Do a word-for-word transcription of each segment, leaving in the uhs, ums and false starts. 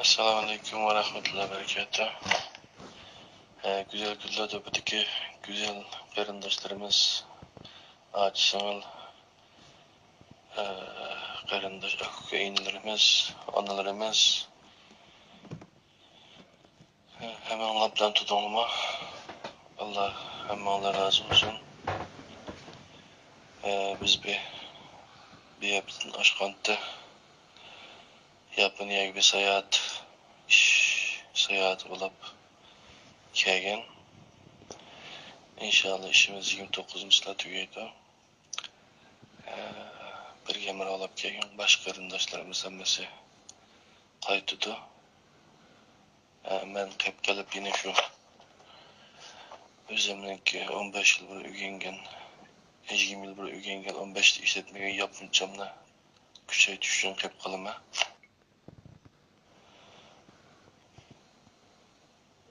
ئەسسالامۇئەلەيكۇم ۋە رەھمەتۇللاھى ۋە بەرىكاتۇھ. ئە، گۈزەل كۈنلەر تۆپىدىكى گۈزەل قېرىنداشلىرىمىز، ئاچا-سىڭىل، ئە، قېرىنداش ئاكا-ئۇكا ئىنىلىرىمىز، ئانىلىرىمىز، ھەممىڭلار بىلەن تۇتۇڭلىما. ئاللا ھەممىڭلار رازى بولسۇن. ئە، بىز بىر، بىر ھەپتىدىن ئاشقانتى ياپونىيەگە بىر ساياھەت، ئىش ساياھىتى بولۇپ كەلگەن. ئىنشاللا ئىشىمىز يىگىرمە توققۇزىنچى يىلى تۈگەيدۇ. ئە، بىرگە ھەمراھ بولۇپ كەلگەن باشقا قېرىنداشلىرىمىز ھەممىسى قايتىدۇ. ئە، مەن قېپ قېلىپ يەنە شۇ ئۆزۈمنىڭكى ئون بەش يىل بۇرۇن ئۆگەنگەن، يىگىرمە يىل بۇرۇن ئۆگەنگەن، ئون بەش يىل ئىشلەتمىگەن ياپونچامنى كۈچەيتىش ئۈچۈن قېپ قالىمەن.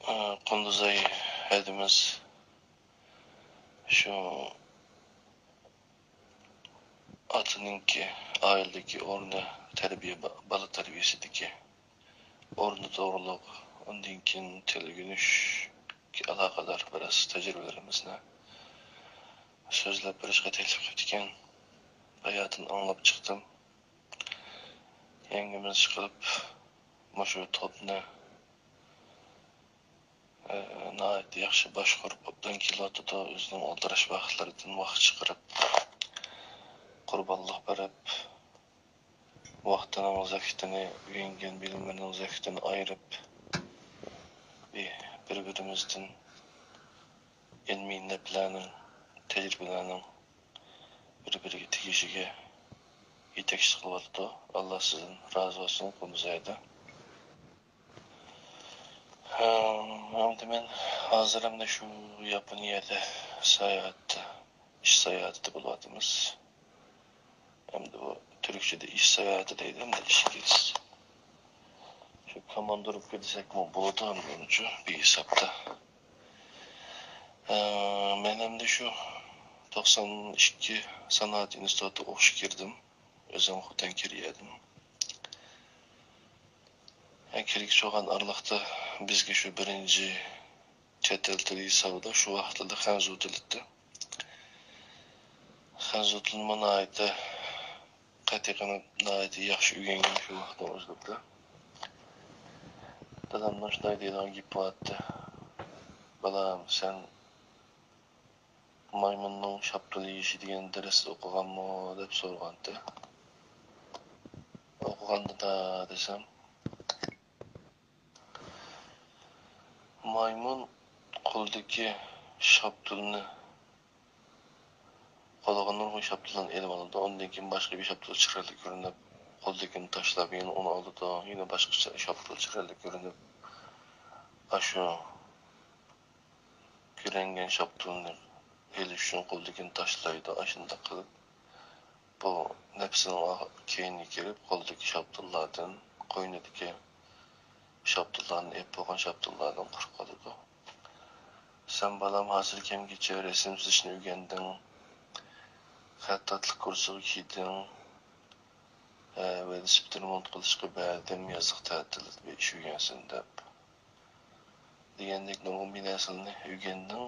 ئە، قۇندۇزاي ھەدىمىز شۇ ئاتىنىڭكى ئائىلىدىكى ئورنى، تەربىيە، با-، بالا تەربىيەسىدىكى ئورنى توغرۇلۇق، ئۇندىن كېيىن تىل ئۆگىنىشكە ئالاقىدار بىراز تەجرىبىلىرىمىزنى سۆزلەپ بېرىشقا تەكلىپ قىپتىكەن. باياتىن ئاڭلاپ چىقتىم. يەڭگىمىز ئىشقىلىپ مۇشۇ توپنى، ئە، ناھايىتى ياخشى باشقۇرۇپ، ئوبدان كېلىۋاتىدۇ. ئۆزىنىڭ ئالدىراش ۋاقىتلىرىدىن ۋاقىت چىقىرىپ، قۇربانلىق بېرىپ، ۋاقتىنىڭ زەكىتىنى، ئۆگەنگەن بىلىملىرىنىڭ زەكىتىنى ئايرىپ، بىر-، بىر-بىرىمىزدىن ئىلمىي نەپلەرنىڭ، تەجرىبىلەرنىڭ بىر-بىرىگە تېگىشىگە يېتەكچىلىك قىلىۋاتىدۇ. ئاللا سىزدىن رازى بولسۇن، قۇندۇزاي ھەدە. ھە، ئەمدى مەن ھازىر ئەمدى شۇ ياپونىيەدە ساياھەتتە، ئىش ساياھىتىدە بولۇۋاتىمىز. ئەمدى بۇ تۈركچىدە ئىش ساياھىتى دەيدۇ، ئەمدى ئىش گېزىت. شۇ كوماندىروفكا دېسەكمۇ بولىدۇ، ئەمدى ئۇنچە بىھېسابتا. ئە، مەن ئەمدى شۇ توقسان ئىككى سانائەت ئىنستىتۇتىغا ئوقۇشقا كىردىم. ئۆزۈم خوتەن كېرىيەدىن. ھە، كىرىپ چىققان ئارىلىقتا بىزگە شۇ بىرىنچى چەت ئەل تىلى ھېسابىدا شۇ ۋاقىتلاردا خەنزۇ تىلى ئىدى. خەنزۇ تىلىمۇ ناھايىتى قېتىي قىلىپ، ناھايىتى ياخشى ئۆگەنگەن شۇ ۋاقىتنىڭ ئۆزىدە. دادامنىڭ شۇنداق دەيدىغان گېپى بارتتى. بالام، سەن مايمۇننىڭ شاپتۇل يېيىشى دېگەن دەرسنى ئوقۇغانمۇ؟ دەپ سورىغانتى. ئوقۇغان دادا دېسەم، مايمۇن قولىدىكى شاپتۇلنى، قولىغا نۇرغۇن شاپتۇللارنى ئېلىۋالىدۇ. ئۇندىن كېيىن باشقا بىر شاپتۇل چىرايلىق كۆرۈنۈپ، قولىدىكىنى تاشلاپ، يەنە ئۇنى ئالىدۇ. يەنە باشقا شاپتۇل چىرايلىق كۆرۈنۈپ، ئاشۇ كۆرۈنگەن شاپتۇلنى ئېلىش ئۈچۈن قولىدىكىنى تاشلايدۇ. ئاشۇنداق قىلىپ، بۇ نەپسىنىڭ ئا-، كەينىگە كىرىپ، قولىدىكى شاپتۇللاردىن، قوينىدىكى شاپتۇللارنى، ئېلىپ بولغان شاپتۇللاردىن قۇرۇق قالىدۇ. سەن، بالام، ھازىر كەمگىچە رەسىم سىزىشنى ئۆگەندىڭ، خەتتاتلىق كۇرسىغا كىردىڭ، ھە، ۋېلىسىپىت رېمونت قىلىشقا بەردىم، يازلىق تەتىلدە بىر ئىش ئۆگەنسۇن دەپ. دېگەندەك نۇرغۇن بىر نەرسىلەرنى ئۆگەندىڭ،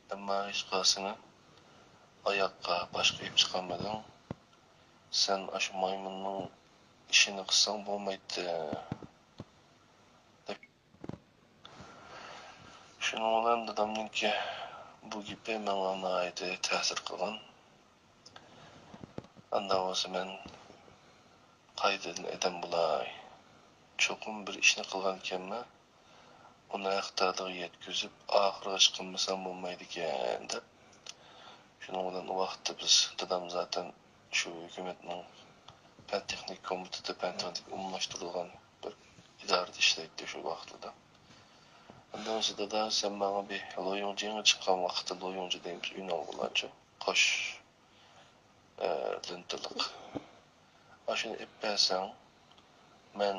ئەمما ھېچقايسىنى ئاياغقا، باشقا ئېلىپ چىقالمىدىڭ. سەن ئاشۇ مايمۇننىڭ ئىشىنى قىلساڭ بولمايتتى، دەپ. شۇنىڭ بىلەن دادامنىڭكى بۇ گېپى ماڭا ناھايىتى تەسىر قىلغان. ئانداق بولسا مەن قايتىدىن ئادەم بولاي. چوقۇم بىر ئىشنى قىلغانىكەنمەن، ئۇنى ھەقدارلىقىغا يەتكۈزۈپ، ئاخىرغىچە قىلمىسام بولمايدىكەن، دەپ. شۇنىڭ بىلەن ئۇ ۋاقىتتا بىز، دادام زاتەن شۇ ھۆكۈمەتنىڭ پەن تېخنىك كومىتېتى، پەن تېخنىك ئومۇملاشتۇرۇلغان بىر ئىدارىدە ئىشلەيتتى شۇ ۋاقىتلىدا. ئاندىن سېيىت دادا، سەن ماڭا بىر لويۇڭجى يېڭى چىققان ۋاقىتتا، لويۇڭجى دەيمىز، ئۈنئالغۇلارچە قاش، ئە، لېنتىلىق. ئاشۇنى ئېلىپ بەرسەڭ، مەن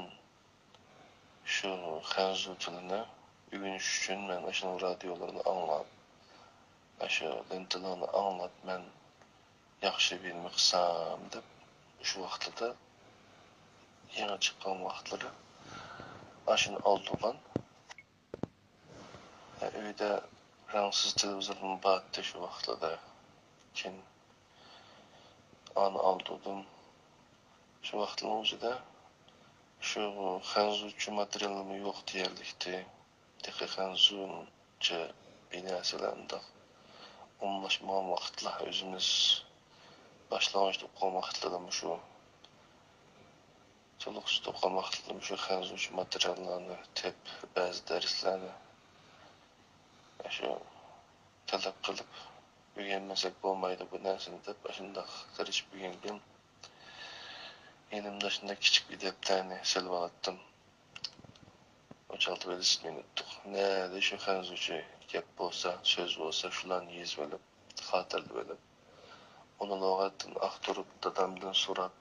شۇ خەنزۇ تىلىنى ئۆگىنىش ئۈچۈن مەن ئاشۇنىڭ رادىيولىرىنى ئاڭلاپ، ئاشۇ لېنتىلارنى ئاڭلاپ، مەن ياخشى بىلىم قىلسام دەپ، شۇ ۋاقىتلىرىدا، يېڭى چىققان ۋاقىتلىرى، ماشىنا ئالدۇرغان. ئۆيدە رەڭسىز تېلېۋىزورمۇ بار ئىدى شۇ ۋاقىتلاردا. كېيىن ئانى ئالدۇردۇم. شۇ ۋاقىتلارنىڭ ئۆزىدە شۇ خەنزۇچە ماتېرىيالمۇ يوق دېيەرلىكتى. تېخى خەنزۇچە بىر نەرسىلەر ئۇنداق ئومۇملاشمىغان ۋاقىتلار، ئۆزىمىز باشلانغۇچتا ئوقۇغان ۋاقىتلىرىمۇ شۇ. تولۇقسىز ئوقۇغان ۋاقىتلىرىمۇ شۇ خەنزۇچە ماتېرىياللارنى تېپىپ، بەزى دەرسلەرنى شۇ تەلەپ قىلىپ، ئۆگەنمىسەك بولمايدۇ بۇ نەرسىنى دەپ، ئاشۇنداق تىرىشىپ ئۆگەنگەن. يېنىمدا شۇنداق كىچىك بىر دەپتەرنى سېلىۋالاتتىم. ئۇ چاغدا ۋېلىسىپىتنى ئۇنتۇپ، نەدە شۇ خەنزۇچە گەپ بولسا، سۆز بولسا، شۇلارنى يېزىۋېلىپ، خاتىرىلىۋېلىپ، ئۇنى لۇغەتتىن ئاختۇرۇپ، دادامدىن سوراپ،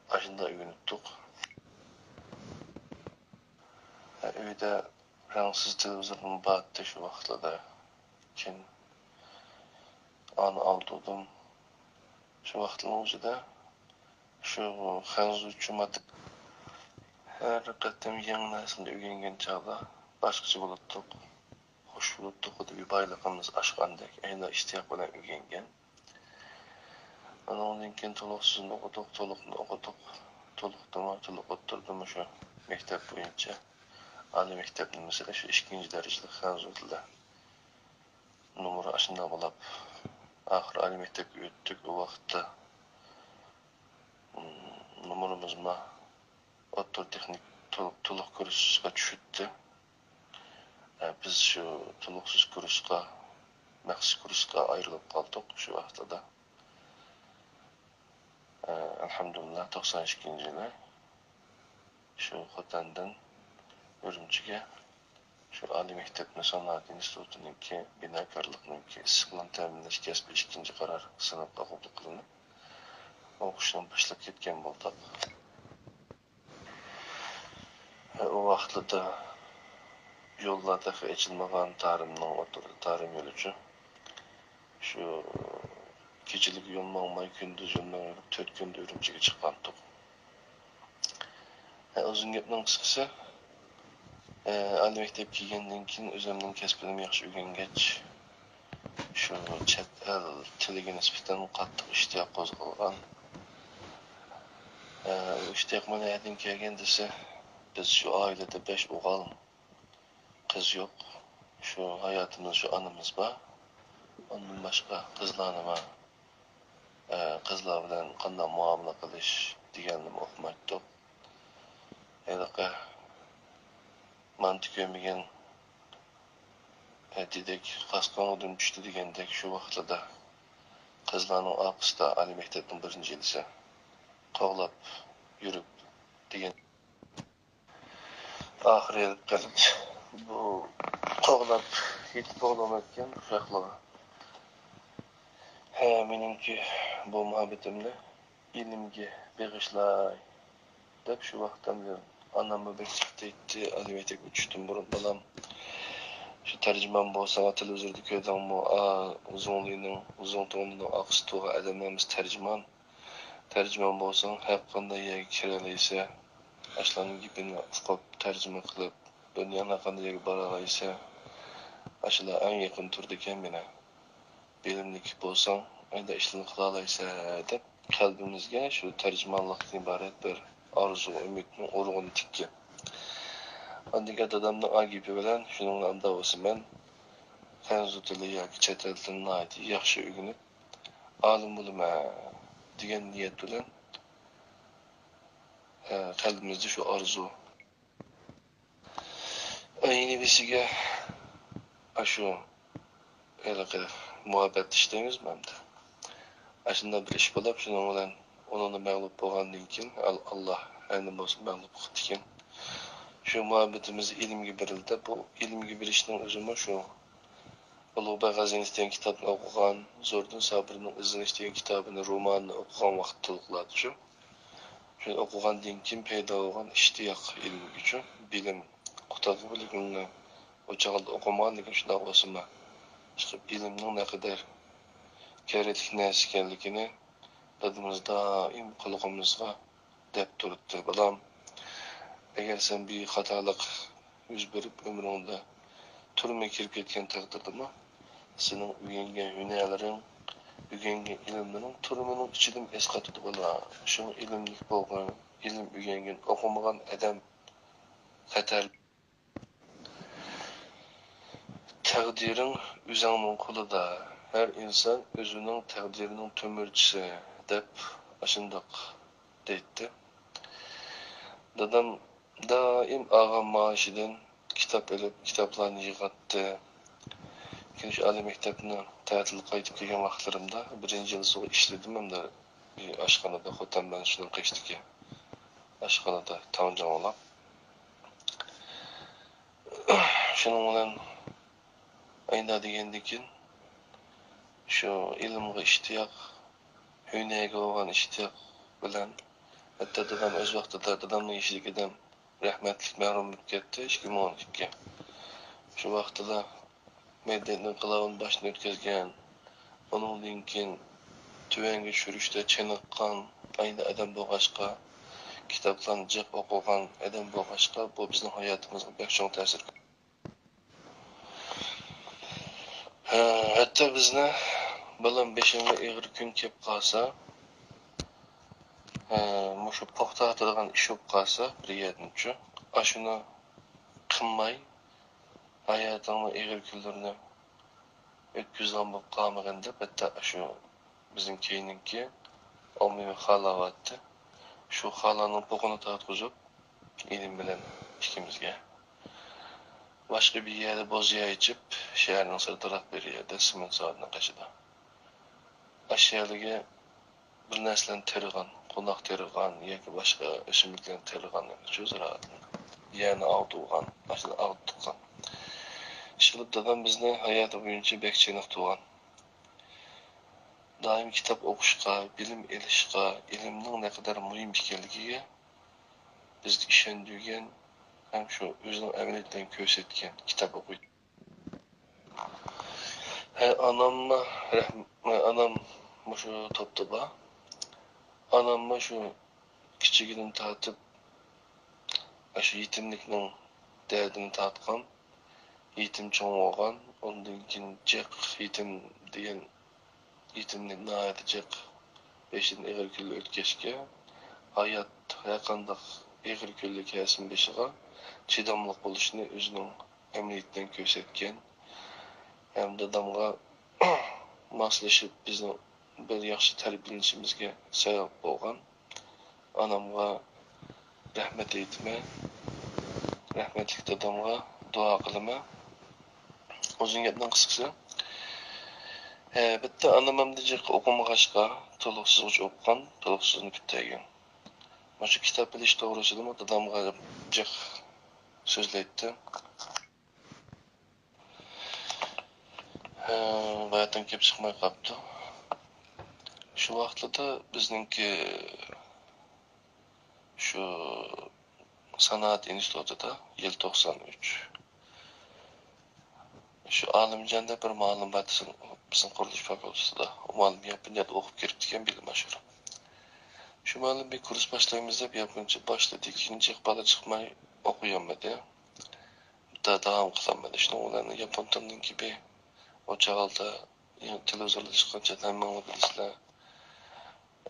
ئاشۇنداق ئۆگىنىپتۇق. ئۆيدە رەڭسىز تېلېۋىزورمۇ بار ئىدى شۇ ۋاقىتلاردا. كېيىن ئانى ئالدۇردۇم. شۇ ۋاقىتلارنىڭ ئۆزىدە شۇ خەنزۇچە ماتېرىيال، ھەر قېتىم يېڭى نەرسىنى ئۆگەنگەن چاغدا باشقىچە بولاتتۇق. خوش بولاتتۇق، خۇددى بىر بايلىقىمىز ئاشقاندەك، ئەينى ئىشتىياق بىلەن ئۆگەنگەن. ئۇنىڭدىن كېيىن تولۇقسىزنى ئوقۇدۇق، تولۇقنى ئوقۇدۇق، تولۇقتىمۇ، تولۇق ئوتتۇرىدىمۇ شۇ مەكتەپ بويىچە. ئالىي مەكتەپنى، مەسىلەن، شۇ ئىككىنچى دەرىجىلىك خەنزۇ تىلى نومۇرى ئاشۇنداق بولاپ، ئاخىرى ئالىي مەكتەپكە ئۆتتۇق. ئۇ ۋاقىتتا، ئىم، نومۇرىمىزمۇ ئوتتۇرا تېخنىك تولۇق، تولۇق كۇرسقا چۈشۈپتۇ. ئە، بىز شۇ تولۇقسىز كۇرسقا، مەخسۇس كۇرسقا ئايرىلىپ قالدۇق شۇ ۋاقىتتا. ئە، ئەلھەمدۇلىللا، توقسان ئىككىنچى يىلى شۇ خوتەندىن ئۈرۈمچىگە شۇ ئالىي مەكتەپنى، سانائەت ئىنستىتۇتىنىڭكى، بىناكارلىقنىڭكى، ئىسسىق بىلەن تەمىنلەش كەسپى ئىككىنچى قارار سىنىپقا قوبۇل قىلىنىپ، ئوقۇشنى باشلاپ كەتكەن بولدۇق. ئۇ ۋاقىتلاردا يوللار تېخى ئېچىلمىغان، تارىمنىڭ ئوتتۇرىدا تارىم يولىچۇ. شۇ كېچىلىك يول ماڭماي، كۈندۈز يول مېڭىپ، تۆت كۈندە ئۈرۈمچىگە چىققانتۇق. ئۇزۇن گەپنىڭ قىسقىسى، ئالىي مەكتەپكە كىرگەندىن كېيىن ئۆزۈمنىڭ كەسپىنىمۇ ياخشى ئۆگەنگەچ، شۇ چەت ئەل تىلىگە نىسبەتەن قاتتىق ئىشتىياق قوزغالغان. ئىشتىياق مانا نەدىن كەلگەن دېسە، بىز شۇ ئائىلىدە بەش ئوغۇل، قىز يوق. شۇ ھاياتىمىز، شۇ ئانىمىز بار. ئۇندىن باشقا قىزلارنىمۇ، ئە، قىزلار بىلەن قانداق مۇئامىلە قىلىش دېگەننىمۇ ئۇقمايتتۇق. ھېلىقى مانتا كۆيمىگەن، ئە، دېدەك، قاسقان ئۇدۇن چۈشتى دېگەندەك، شۇ ۋاقىتلاردا قىزلارنىڭ ئارقىسىدا ئالىي مەكتەپنىڭ بىرىنچى يىلىسى قوغلاپ يۈرۈپ دېگەن. ئاخىرى ئېلىپ قېلىپ، بۇ قوغلاپ يېتىپ بولالمايدىكەن ئۇششاقلىغا. ھە، مېنىڭكى بۇ مۇھەببىتىمنى ئىلىمگە بېغىشلاي، دەپ شۇ ۋاقىتتا ئاناممۇ بەك جىق دەيتتى، ئالىي مەكتەپكە چۈشتىن بۇرۇن، بالام، شۇ تەرجىمان بولساڭ، تېلېۋىزوردا كۆردۈڭمۇ، ئا، زۇڭلىنىڭ، زۇڭتۇڭلىنىڭ ئارقىسى تۇرغان ئادەمنىڭ ھەممىسى تەرجىمان. تەرجىمان بولساڭ، ھەر قانداق يەرگە كىرەلەيسەن، ئاشۇلارنىڭ گېپىنى ئۇقۇپ، تەرجىمە قىلىپ، دۇنيانىڭ ھەر قانداق يېرىگە بارالايسەن. ئاشۇلار ئەڭ يېقىن تۇرىدىكەن مېنى. بىلىملىك بولساڭ، ئەندە ئىشلارنى قىلالايسەن، دەپ قەلبىمىزگە شۇ تەرجىمانلىقتىن ئىبارەت بىر ئارزۇ، ئۈمىدنىڭ ئۇرۇقىنى تىككەن. ئاندىن كېيىن دادامنىڭ ئا گېپى بىلەن، شۇنىڭ بىلەن ئۇنداق بولسا مەن خەنزۇ تىلى ياكى چەت ئەل تىلىنى ناھايىتى ياخشى ئۆگىنىپ، ئالىم بولىمەن دېگەن نىيەت بىلەن، ھە، قەلبىمىزدە شۇ ئارزۇ. ئەينى بىسىگە ئاشۇ ھېلىقى مۇھەببەت ئىش دەيمىزمۇ ئەمدى؟ ئاشۇنداق بىر ئىش بولۇپ، شۇنىڭ بىلەن ئۇنىڭدا مەغلۇپ بولغاندىن كېيىن، ئال-، ئاللا ئەينى بولسا مەغلۇپ قىپتىكەن. شۇ مۇھەببىتىمىز ئىلىمگە بېرىلدى. بۇ ئىلىمگە بېرىشنىڭ ئۆزىمۇ شۇ ئۇلۇغبەگ غازىنىس دېگەن كىتابنى ئوقۇغان، زوردۇن سابىرنىڭ ئىزدىنىش دېگەن كىتابىنى، رومانىنى ئوقۇغان ۋاقىتتا تولۇقلاردى شۇ. شۇنى ئوقۇغاندىن كېيىن پەيدا بولغان ئىشتىياق ئىلىمگە شۇ. بىلىم، قۇتادغۇ بىلىمنى ئۇ چاغدا ئوقۇمىغان، لېكىن شۇنداق بولسىمۇ، ئىشقىلىپ ئىلىمنىڭ نەقەدەر كېرەكلىك نەرسە ئىكەنلىكىنى دادىمىز دائىم قۇلىقىمىزغا دەپ تۇراتتى، بالام، ئەگەر سەن بىر خاتالىق يۈز بېرىپ، ئۆمرۈڭدە تۈرمىگە كىرىپ كەتكەن تەقدىردىمۇ، سېنىڭ ئۆگەنگەن ھۈنەرلىرىڭ، ئۆگەنگەن ئىلىملىرىڭ تۈرمىنىڭ ئىچىدىمۇ ئەسقاتىدۇ بالا. شۇڭا ئىلىملىك بولغىن، ئىلىم ئۆگەنگىن، ئوقۇمىغان ئادەم خەتەر. تەقدىرىڭ ئۆزۈڭنىڭ قولىدا، ھەر ئىنسان ئۆزىنىڭ تەقدىرىنىڭ تۆمۈرچىسى، دەپ ئاشۇنداق دەيتتى. دادام دائىم ئالغان مائاشىدىن كىتاب ئېلىپ، كىتابلارنى يىغاتتى. كېيىن شۇ ئالىي مەكتەپنى تەتىل قايتىپ كەلگەن ۋاقىتلىرىمدا بىرىنچى يىلى سۇغا ئىشلىدىم ھەمدە ئاشخانىدا، خوتەن بىلەن شۇنىڭ قېشىدىكى ئاشخانىدا تاڭجاڭ ئولاپ. شۇنىڭ بىلەن ئايدا دېگەندىكىن شۇ ئىلىمغا ئىشتىياق، ھۈنەرگە بولغان ئىشتىياق بىلەن، ھەتتا دادام ئۆز ۋاقتىدا، دادامنىڭ يېشىدىكى دادام رەھمەتلىك مەرھۇم بولۇپ كەتتى، ئىككى مىڭ ئون ئىككى. شۇ ۋاقتىدا مەدەنىيەتنىڭ قىلاۋۇن باشتىن ئۆتكۈزگەن، ئۇنىڭدىن كېيىن تۆۋەنگە چۈشۈرۈشتە چېنىققان ئايدا ئادەم بولغاچقا، كىتابلارنى جىق ئوقۇغان ئادەم بولغاچقا، بۇ بىزنىڭ ھاياتىمىزغا بەك چوڭ تەسىر. ھە، ھەتتا بىزنى بىلەن بېشىمغا ئېغىر كۈن كېلىپ قالسا، ھە، مۇشۇ پوختا تارتىدىغان ئىش بولۇپ قالسا، بىر يەردىنچۇ، ئاشۇنى قىلماي، ھاياتىڭنىڭ ئېغىر كۈنلىرىنى ئۆتكۈزىدىغان بولۇپ قالمىغىن دەپ، ھەتتا ئاشۇ بىزنىڭ كەينىدىكى ئاممىۋى خالا بارتتى. شۇ خالانىڭ پوقىنى تارتقۇزۇپ، ئىنىم بىلەن ئىككىمىزگە باشقا بىر يەردە بوز يەر ئېچىپ، شەھەرنىڭ سىرتىراق بىر يەردە، سېمونت زاۋۇتىنىڭ قېشىدا، ئاشۇ يەرلىكى بىر نەرسىلەرنى تېرىغان، قوناق تېرىغان ياكى باشقا ئۆسۈملۈكلەرنى تېرىغان، شۇ زىرائەتنى، يەرنى ئاغدۇرغان، ئاشۇنى ئاغدۇرغان. ئىشقىلىپ، دادام بىزنى ھاياتى بويىچە بەك چېنىقتۇرغان. دائىم كىتاب ئوقۇشقا، بىلىم ئېلىشقا، ئىلىمنىڭ نەقەدەر مۇھىم ئىكەنلىكىگە بىزگە ئىشەندۈرگەن ھەم شۇ ئۆزىنىڭ ئەمەلىيىتى بىلەن كۆرسەتكەن كىتاب ئوقۇش. ھە، ئاناممۇ رەھم-، ئانام مۇشۇ توپتا بار. ئاناممۇ شۇ كىچىكىدىن تارتىپ ئاشۇ يېتىملىكنىڭ دەردىنى تارتقان، يېتىم چوڭ بولغان، ئۇندىن كېيىن جىق يېتىم دېگەن يېتىملىك ناھايىتى جىق، بېشىدىن ئېغىر كۈنلەر ئۆتكەچكە، ھايات ھەرقانداق ئېغىر كۈنلەر كەلسىمۇ بېشىغا چىداملىق بولۇشنى ئۆزىنىڭ ئەمەلىيىتىدىن كۆرسەتكەن ھەم دادامغا ماسلىشىپ، بىزنىڭ بىر ياخشى تەربىيەلىنىشىمىزگە سەۋەب بولغان ئانامغا رەھمەت ئېيتىمەن. رەھمەتلىك دادامغا دۇئا قىلىمەن. ئۇزۇن گەپنىڭ قىسقىسى، ھە، بىتتە ئانام ئەمدى جىق ئوقۇمىغاچقا، تولۇقسىزغىچە ئوقۇغان، تولۇقسىزنى پۈتتۈرگەن. مۇشۇ كىتاب ئېلىش توغرىسىدىمۇ دادامغا جىق سۆزلەيتتى. ھە، باياتىن كېلىپ چىقماي قاپتۇ. شۇ ۋاقىتلاردا بىزنىڭكى شۇ سانائەت ئىنستىتۇتىدا يىل توقسان ئۈچ. شۇ ئالىمجان دەپ بىر مۇئەللىم بار، بىزنىڭ قۇرۇلۇش فاكۇلتېتىدا. ئۇ مۇئەللىم ياپونىيەدە ئوقۇپ كىرىپتىكەن، بىلىم ئاشۇرۇپ. شۇ مۇئەللىم بىر كۇرس باشلايمىز دەپ ياپونچە باشلىدى، كېيىن جىق بالا چىقماي ئوقۇيالمىدى. دا-، داۋام قىلالمىدى. شۇنىڭ بىلەن ياپون تىلىنىڭكى بىر ئۇ چاغلاردا تېلېۋىزوردا چىققان چەت ھەممىڭلار بىلىسىلەر.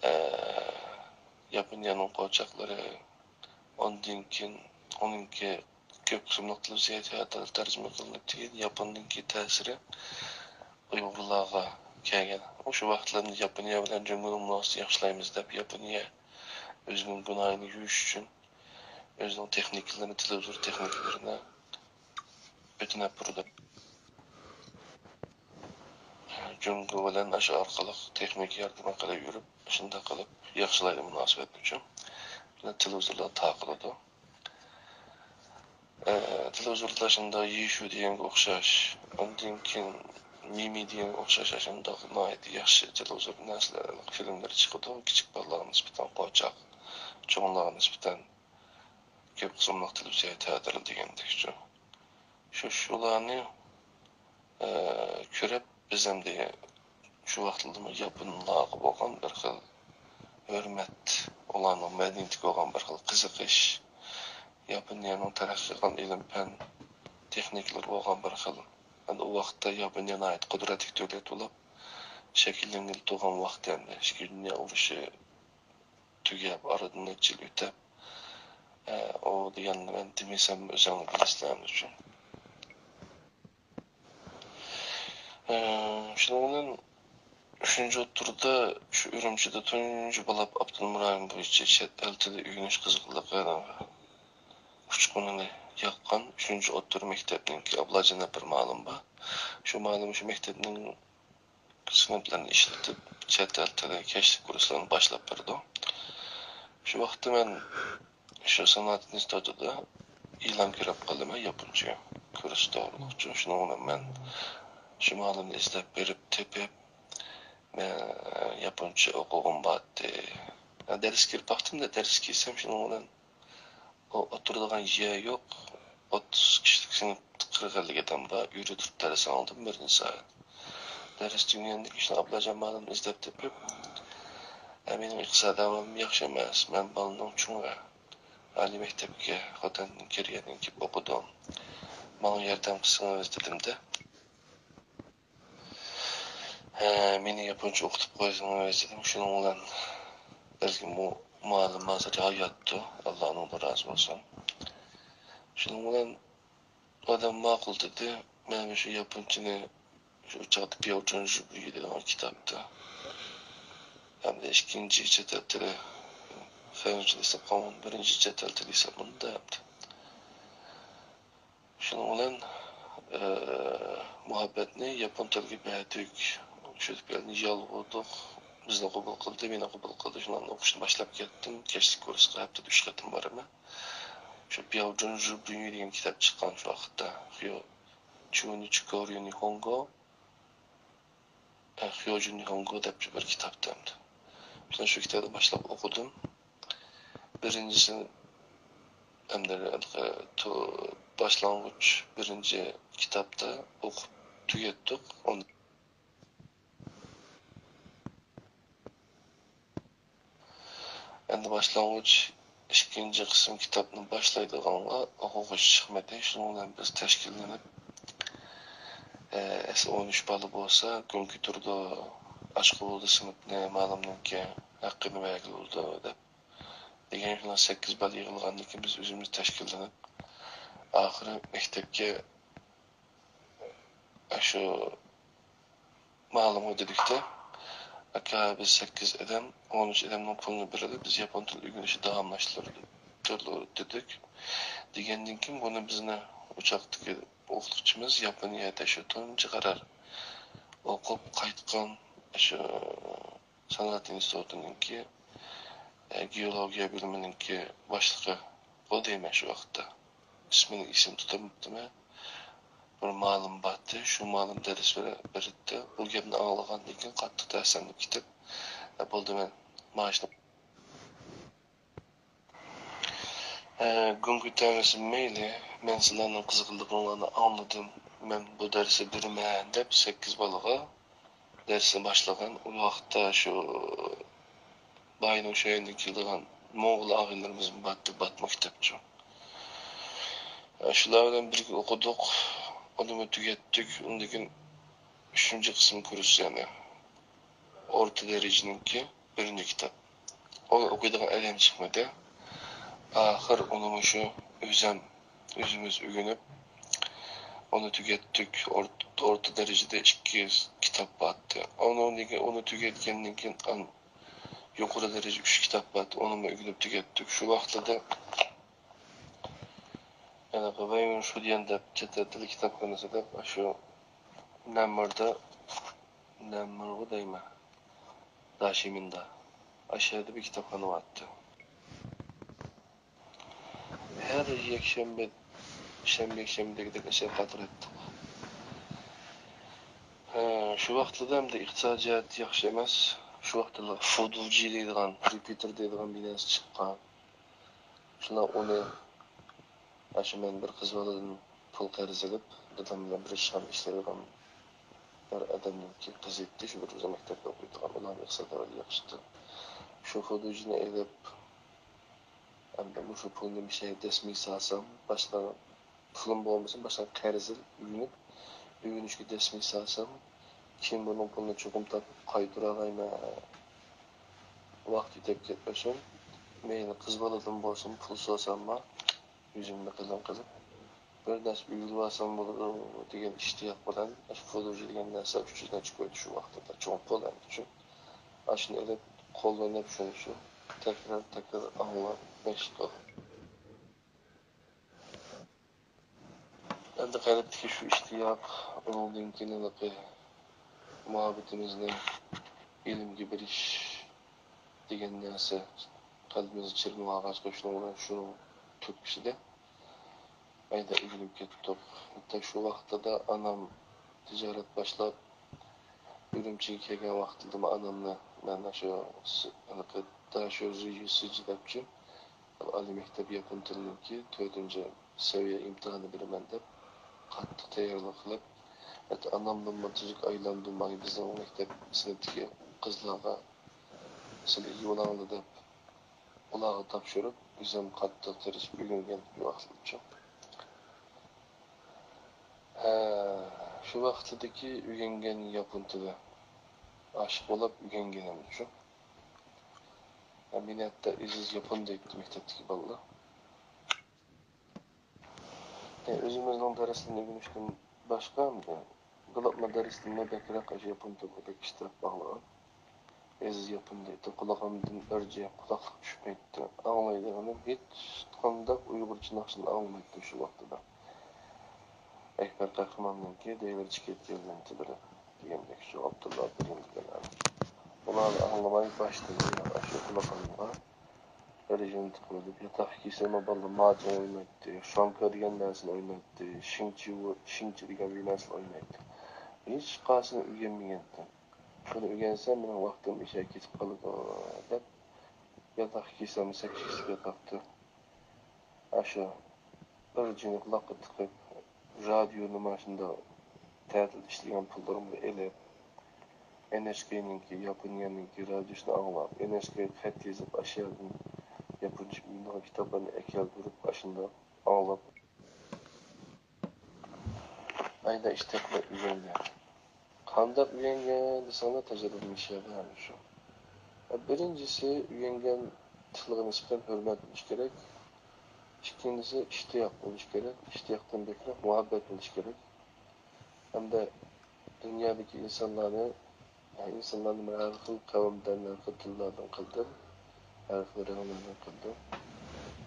ئە، ياپونىيەنىڭ قوچاقلىرى، ئاندىن كېيىن ئۇنىڭكى كۆپ قىسىملىق تېلېۋىزىيە تىياتىرى تەرجىمە قىلىنىپ، كېيىن ياپوندىكى تەسىرى ئۇيغۇرلارغا كەلگەن. ئۇ شۇ ۋاقىتلاردا ياپونىيە بىلەن جۇڭگونىڭ مۇناسىۋىتىنى ياخشىلايمىز دەپ، ياپونىيە ئۆزىنىڭ گۇناھىنى يۇيۇش ئۈچۈن ئۆزىنىڭ تېخنىكىلىرىنى، تېلېۋىزور تېخنىكىلىرىنى ئۆتۈنۈپ بېرىدۇ. جۇڭگو بىلەن ئاشۇ ئارقىلىق تېخنىكا ياردىمى قىلىۋېرىپ، شۇنداق قىلىپ ياخشىلايدۇ مۇناسىۋەتنى ئۈچۈن. تېلېۋىزورلار تارقىلىدۇ. ئە، تېلېۋىزوردا شۇنداق يىشۇ دېگەنگە ئوخشاش، ئاندىن كېيىن مىمى دېگەنگە ئوخشاش، شۇنداق ناھايىتى ياخشى تېلېۋىزور نەرسىلەر، فىلىملىرى چىقىدۇ. كىچىك بالىلارغا نىسبەتەن قوچاق، چوڭلارغا نىسبەتەن كۆپ قىسىملىق تېلېۋىزىيە تىياتىرى دېگەندەك شۇ. شۇ، شۇلارنى، ئە، كۆرۈپ، بىز ئەمدى شۇ ۋاقىتلىرىمۇ ياپونلارغا بولغان بىر خىل ھۆرمەت، ئۇلارنىڭ مەدەنىيىتىگە بولغان بىر خىل قىزىقىش، ياپونىيەنىڭ تەرەققىي قىلغان ئىلىم-پەن تېخنىكىلىرى بولغان بىر خىل. ئەمدى ئۇ ۋاقىتتا ياپونىيە ناھايىتى قۇدرەتلىك دۆلەت بولۇپ، شەكىللەنگىلى تۇرغان ۋاقتى ئەمدى. ئىككىنچى دۇنيا ئۇرۇشى تۈگەپ، ئارىدىن نەچچە يىل ئۆتۈپ، ئە، ئۇ دېگەننى مەن دېمىسەم، ئۆزۈڭلار بىلىسىلەر ئەمدى شۇ. ئە، شۇنىڭ بىلەن ئۈچىنچى ئوتتۇرىدا شۇ ئۈرۈمچىدە تۇنجى بولاپ ئاپتونوم رايون بويىچە چەت ئەل تىلى ئۆگىنىش قىزغىنلىقى ئۇچقۇنىنى ياققان ئۈچىنچى ئوتتۇرا مەكتەپنىڭكى ئابلاجان دەپ بىر مۇئەللىم بار. شۇ مۇئەللىم شۇ مەكتەپنىڭ سىنىپلىرىنى ئىشلىتىپ، چەت ئەل تىلى كەچلىك كۇرسلىرىنى باشلاپ بېرىدۇ. شۇ ۋاقىتتا مەن شۇ سانائەت ئىنستىتۇتىدا ئېلان كۆرۈپ قالدىم، ياپونچە كۇرس توغرۇلۇقچۇ. شۇنىڭ بىلەن مەن شۇ مۇئەللىمنى ئىزدەپ بېرىپ تېپىپ، مەن ياپونچە ئوقۇغۇم بارتتى. دەرسكە كىرىپ باقتىم-دە، دەرسكە كىرسەم، شۇنىڭ بىلەن ئۇ ئولتۇرىدىغان يەر يوق. ئوتتۇز كىشىلىك سىنىپتا قىرىق ئەللىك ئادەم بار. ئۆيدە تۇرۇپ دەرس ئاڭلىدىم بىرىنچى سائەت. دەرس تۈگىگەندىن كېيىن ئابلاجان مۇئەللىمنى ئىزدەپ تېپىپ، «ھە، مېنىڭ ئىقتىسادىي ئەھۋالىم ياخشى ئەمەس. مەن بالىنىڭ چوڭى. ئالىي مەكتەپكە خوتەندىن كىرگەندىن كېيىن ئوقۇدۇم. ماڭا ياردەم قىلسىڭىز» دېدىم-دە. «ھە، مېنى ياپونچە ئوقۇتۇپ قويسىڭىز» دېدىم. شۇنىڭ بىلەن بەلكىم ئۇ مۇئەللىم ھازىر ھاياتتۇ، ئاللا ئۇنىڭدىن رازى بولسۇن. شۇنىڭ بىلەن ئادەم ماقۇل دېدى. مەن شۇ ياپونچىنى شۇ چاغدا بياۋ جۇنجۇبۈي دېگەن كىتابتا ھەمدە ئىككىنچى چەت ئەل تىلى، خەنزۇچە دېسەك قالغان بىرىنچى چەت ئەل تىلى ھېسابلىنىدۇ ھەمدە. شۇنىڭ بىلەن، ئى، مۇھەببەتنى ياپون تىلىغا بەردۇق. شۇ يەردە يالۋۇردۇق. بىزنى قوبۇل قىلدى، مېنى قوبۇل قىلدى. شۇنىڭ بىلەن ئوقۇشنى باشلاپ كەتتىم. كەچلىك كۇرسقا ھەپتىدە ئۈچ قېتىم بارىمەن. شۇ بياۋ جۇنجۇبۈي دېگەن كىتاب چىققان شۇ ۋاقىتتا. خيو، چۇنىچىكوريۇ نىھونگو. خيوجۇ نىھونگو دەپ بىر كىتاب ئەمدى. مەن شۇ كىتابنى باشلاپ ئوقۇدۇم. بىرىنچىسى، ئەمدى، باشلانغۇچ بىرىنچى كىتابتا ئوقۇپ تۈگەتتۇق. ئۇن-، ئەمدى باشلانغۇچ ئىككىنچى قىسىم كىتابنى باشلايدىغانغا ئوقۇغۇچى چىقمىدى. شۇنىڭ بىلەن بىز تەشكىللىنىپ، ئە، ئەسلى ئون ئۈچ بالا بولسا، گۇڭ كۆتۈرىدۇ، ئاچقۇ بولىدۇ سىنىپنى، مۇئەللىمنىڭكى ھەققىنى بەرگىلى بولىدۇ دەپ. دېگەن شۇنداق سەككىز بالا يىغىلغاندىن كېيىن، بىز ئۆزىمىز تەشكىللىنىپ، ئاخىرى مەكتەپكە ئاشۇ مۇئەللىمگە دېدۇق-تە، «ئاكا، بىز سەككىز ئادەم، ئون ئۈچ ئادەمنىڭ پۇلىنى بېرىلى، بىز ياپون تىلى ئۆگىنىشنى داۋاملاشتۇرىدۇ» دېدۇق. دېگەندىن كېيىن بۇنى بىزنى ئۇ چاغدىكى ئوقۇتقۇچىمىز ياپونىيەدە شۇ تۇنجى قەرەر ئوقۇپ قايتقان شۇ سانائەت ئىنستىتۇتىنىڭكى، ئە، گېئولوگىيە بۆلۈمىنىڭكى باشلىقى بولدى مەن شۇ ۋاقىتتا. ئىسمىنى ئېسىمدە تۇتالماپتىمەن. بىر مۇئەللىم بارتى، شۇ مۇئەللىم دەرس بېرە-، بېرەتتى. بۇ گەپنى ئاڭلىغاندىن كېيىن قاتتىق تەسىرلىنىپ كېتىپ، ئە، بولدى، مەن مائاشنى، ئە، گۇڭ كۆتەرمىسە مەيلى، مەن سىلەرنىڭ قىزغىنلىقىڭلارنى ئاڭلىدىم، مەن بۇ دەرسنى بېرىمەن دەپ سەككىز بالىغا دەرسنى باشلىغان. ئۇ ۋاقىتتا شۇ بايىنىڭ شۇ يېنىدىن كېلىدىغان موڭغۇل ئاغىنىلىرىمىزمۇ بارتتى، باتما كىتابچۇ. شۇلار بىلەن بىرگە ئوقۇدۇق. ئۇنىمۇ تۈگەتتۇق. ئۇندىن كېيىن ئۈچىنچى قىسىم كۇرس، يەنى ئورتا دەرىجىنىڭكى بىرىنچى كىتاب. ئۇنى ئوقۇيدىغان ئادەم چىقمىدى. ئاخىر ئۇنىمۇ شۇ ئۆزەم، ئۆزىمىز ئۆگىنىپ، ئۇنى تۈگەتتۇق. ئورت-، ئورتا دەرىجىدە ئىككى كىتاب بارتتى. ئۇنىڭدىن كېيىن، ئۇنى تۈگەتكەندىن كېيىن، ئان-، يۇقىرى دەرىجە ئۈچ كىتاب بارتتى. ئۇنىمۇ ئۆگىنىپ تۈگەتتۇق. شۇ ۋاقتىدا، يەنە ۋەيۋېن شۇديەن دەپ چەت ئەل تىلى كىتابخانىسى دەپ، شۇ نەممىردا، نەممىرغۇ دەيمەن، داشىمىندا. ئاشۇ يەردە بىر كىتابخانا بارتتى. ھەر يەكشەنبە، شەنبە، يەكشەنبە دېگۈدەك ئەشەدە قاترايتتۇق. ھە، شۇ ۋاقىتلاردا ئەمدى ئىقتىسادىي جەھەتتە ياخشى ئەمەس. شۇ ۋاقىتلاردا فۇدۇجى دەيدىغان، رېپېتىر دەيدىغان بىر نەرسە چىققان. شۇنداق ئۇنى، ئاشۇ مەن بىر قىز بالىدىن پۇل قەرز ئېلىپ، دادام بىلەن بىر ئىشخانىدا ئىشلەيدىغان بىر ئادەمنىڭكى قىزى ئىدى، شۇ بىر ئۆزى مەكتەپتە ئوقۇيدىغان، ئۇلارنىڭ ئىقتىسادىي ئەھۋالى ياخشى ئىدى. شۇ فۇدۇجىنى ئېلىپ، ئەمدى مۇشۇ پۇلنى مۇشۇ يەرگە دەسمىگە سالسام، باشقا پۇلۇم بولمىسا، باشقا قەرز ئېلىپ ئۆگىنىپ، ئۆگىنىشكە دەسمىگە سالسام، كېيىن بۇنىڭ پۇلىنى چوقۇم تاپىپ قايتۇرالايمەن. ۋاقىت ئۆتۈپ كەتمىسۇن. مەيلى قىز بالىدىن بولسۇن، پۇل سورىساممۇ، يۈزۈمنى قېلىن قىلىپ، بىر نەرسە ئۆگىنىۋالسام بولىدۇ دېگەن ئىشتىياق بىلەن، ئاشۇ فۇدۇجى دېگەن نەرسە ئۈچ يۈز نەچچە كويدى شۇ ۋاقىتتا، چوڭ پۇل ئەمدى شۇ. ئاشۇنى ئېلىپ، قوللىنىپ شۇنى شۇ، تەكرار، تەكرار ئاڭلاپ، مەشىق قىلغان. ئەمدى قەلبتىكى شۇ ئىشتىياق، ئۇنىڭدىن كېيىن ھېلىقى مۇھەببىتىمىزنى ئىلىمگە بېرىش دېگەن نەرسە قەلبىمىزگە چىرمىۋالغاچقا، شۇنىڭ بىلەن شۇنىڭ تۈرتكىسىدە ھەيدە ئۆگىنىپ كەتتۇق. ھەتتا شۇ ۋاقتىدا ئانام تىجارەت باشلاپ، ئۈرۈمچىگە كەلگەن ۋاقتىدىمۇ ئانامنى مەن شۇ س-، ھېلىقى داشۆ زىجى سىجى دەپچۇ، ئالىي مەكتەپ ياپون تىلىنىڭكى تۆتىنچى سەۋىيە ئىمتىھانى بېرىمەن دەپ، قاتتىق تەييارلىق قىلىپ، ھەتتا ئانامدىنمۇ تۈزۈك ئايلاندۇم، مانا بىزنىڭ مەكتەپ سىنىپتىكى قىزلارغا سىلەر ئىگە بولاڭلار دەپ، ئۇلارغا تاپشۇرۇپ، ئۆزۈم قاتتىق تىرىشىپ ئۆگەنگەن بىر ۋاقىتلىقچۇ. ھە، شۇ ۋاقتىدىكى ئۆگەنگەن ياپون تىلى. ئاشىق بولاپ ئۆگەنگىنىمچۇ. مېنى ھەتتا ئېزىز ياپون دەيتتى مەكتەپتىكى بالىلار. ئۆزىمىزنىڭ دەرسلىرىنى ئۆگىنىشتىن باشقا، بولۇپمۇ دەرسلىرىمۇ بەكرەك ئاشۇ ياپون تىلىغا بەك ئىشتىراك باغلىغان. ئېزىز ياپون دەيتتى، قۇلاقلىرىمدىن ئەرجە قۇلاقلىق چۈشمەيتتى. ئاڭلايدىغىنىم ھېچقانداق ئۇيغۇرچە ناخشىنى ئاڭلىمايتتىم شۇ ۋاقتىدا. ئەكبەر قەھرىماننىڭكى دەيلىرى چىقىپ كەلگەن تىللىرى دېگەندەك شۇ ئابدۇللا بىرىن دېگەن ئەمەس. بۇلارنى ئاڭلىماي باشتىن ئاشۇ قۇلاقلىرىمغا رېژىم تىقىۋېلىپ، ياتاققا كىرسەممۇ بالىلار ماجىڭ ئوينايتتى، شۇاڭكې دېگەن نەرسىنى ئوينايتتى، شىڭچى، شىڭچى دېگەن بىر نەرسىنى ئوينايتتى. ھېچقايسىنى ئۆگەنمىگەنتىم. شۇنى ئۆگەنسەم مېنىڭ ۋاقتىم ئېشىپ كېتىپ قالىدۇ دەپ، ياتاققا كىرسەممۇ سەككىز ياتاقتا. ئاشۇ بىر جىنى قۇلاققا تىقىپ، رادىيونى مانا شۇنداق تەتىلدە ئىشلىگەن پۇللىرىمنى ئېلىپ، ئېن ئېچ كېنىڭكى، ياپونىيەنىڭكى رادىيوسىنى ئاڭلاپ، ئېن ئېچ كېگە خەت يېزىپ، ئاشۇ يەردىن ياپونچە ئۆگىنىدىغان كىتابلارنى ئەكەلدۈرۈپ، ئاشۇنداق ئاڭلاپ، ئايدا ئىشتىياق بىلەن ئۆگەنگەن. قانداق ئۆگەنگەن دېسەڭلار، تەجرىبىمىز شەدە ئەنە شۇ. بىرىنچىسى، ئۆگەنگەن تىلغا نىسبەتەن ھۆرمەت بولۇش كېرەك. ئىككىنچىسى، ئىشتىياق بولۇش كېرەك. ئىشتىياقتىن بەكرەك مۇھەببەت بولۇش كېرەك. ھەمدە دۇنيادىكى ئىنسانلارنى، يەنى ئىنسانلارنى مەن ھەر خىل قەۋمدىن، ھەر خىل تىللاردىن قىلدىم، ھەر خىل رەڭلەردىن قىلدىم.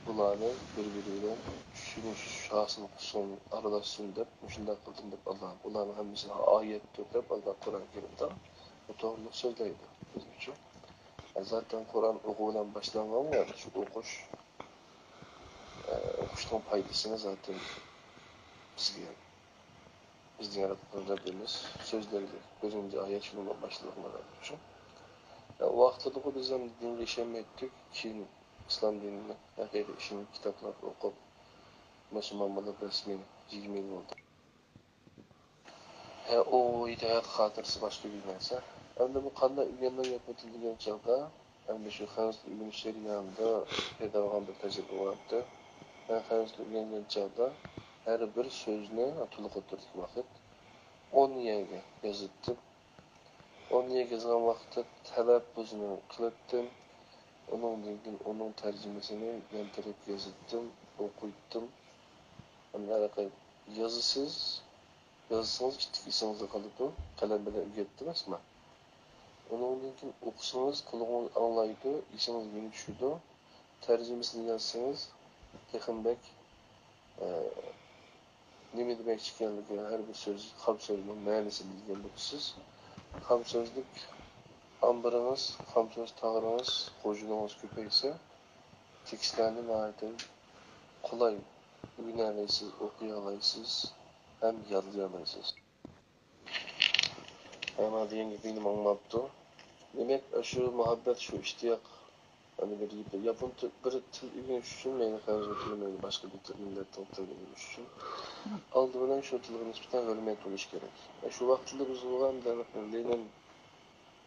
بۇلارنى بىر-بىرى بىلەن چۈشىنىش ھاسىل قىلسۇن، ئارىلاشسۇن دەپ مۇشۇنداق قىلدىم دەپ ئاللا، بۇلارنىڭ ھەممىسىنى ئايەتتۇر دەپ ئاللا قۇرئان كەرىمدە بۇ توغرىلىق سۆزلەيدۇ. بىز ئۈچۈن زاتەن قۇرئان ئوقۇ بىلەن باشلانغان، يەنى شۇ ئوقۇش، ئوقۇشنىڭ پايدىسىنى زاتەن بىزگە بىزنى ياراتقان رەببىمىز سۆزلەيدۇ. بىرىنچى ئايەت شۇنىڭ بىلەن باشلىنىدۇ. شۇ ۋاقتىدىغۇ بىز ھەم دىنغا ئىشەنمەيتتۇق. كېيىن ئىسلام دىنىنى ھەقىقىي ئىشىنىپ، كىتابلارنى ئوقۇپ، مۇسۇلمان بولۇپ رەسمىي يىگىرمە يىل بولدى. ھە، ئۇ ھېيت خاتىرىسى باشقا بىر نەرسە. ئەمدى بۇ قانداق ئۆگەندىڭ ياپون تىلى دېگەن چاغدا، ئەمدى شۇ خەنزۇ تىلى ئۆگىنىش جەريانىدا پەيدا بولغان بىر تەجرىبە بار ئىدى. مەن خەنزۇ تىلى ئۆگەنگەن چاغدا ھەر بىر سۆزنى تولۇق ئوتتۇرىدىكى ۋاقىت ئون يەگە يازاتتىم. ئون يەگە يازغان ۋاقىتتا تەلەپپۇزنى قىلاتتىم. ئۇنىڭدىن كېيىن ئۇنىڭ تەرجىمىسىنى يان تەرەپكە يازاتتىم، ئوقۇيتتىم. ئەمدى ھېلىقى يازىسىز، يازسىڭىز ئىتتىك ئېسىڭىزدە قالىدۇ، قەلەم بىلەن ئۆگەتتىم ئەسما. ئۇنىڭدىن كېيىن ئوقۇسىڭىز قۇلىقىڭىز ئاڭلايدۇ، ئېسىڭىزگە يەنە چۈشىدۇ. تەرجىمىسىنى يازسىڭىز تېخىمۇ بەك، ئە، نېمە دېمەكچى ئىكەنلىكى، ھەر بىر سۆز، خام سۆزنىڭ مەنىسىنى بىلگەن بولىسىز. خام سۆزلۈك ئامبىرىڭىز، خام سۆز تاغىرىڭىز، غۇژۇنىڭىز كۆپەيسە، تېكىستلەرنى ناھايىتى قولاي ئۆگىنەلەيسىز، ئوقۇيالايسىز ھەم يادلىيالايسىز. ھە، مانا دېگەن گېپىڭنى ئاڭلاپتۇ. دېمەك، ئاشۇ مۇھەببەت، شۇ ئىشتىياق، يەنە بىر گېپى، ياپون تىل، بىر تىل ئۆگىنىش ئۈچۈن، مەيلى خەنزۇ تىلى، مەيلى باشقا بىر تىل، مىللەتنىڭ تىلىنى ئۆگىنىش ئۈچۈن، ئالدى بىلەن شۇ تىلغا نىسبەتەن ھۆرمەت بولۇش كېرەك. شۇ ۋاقىتتا بىز بولغان لېنىن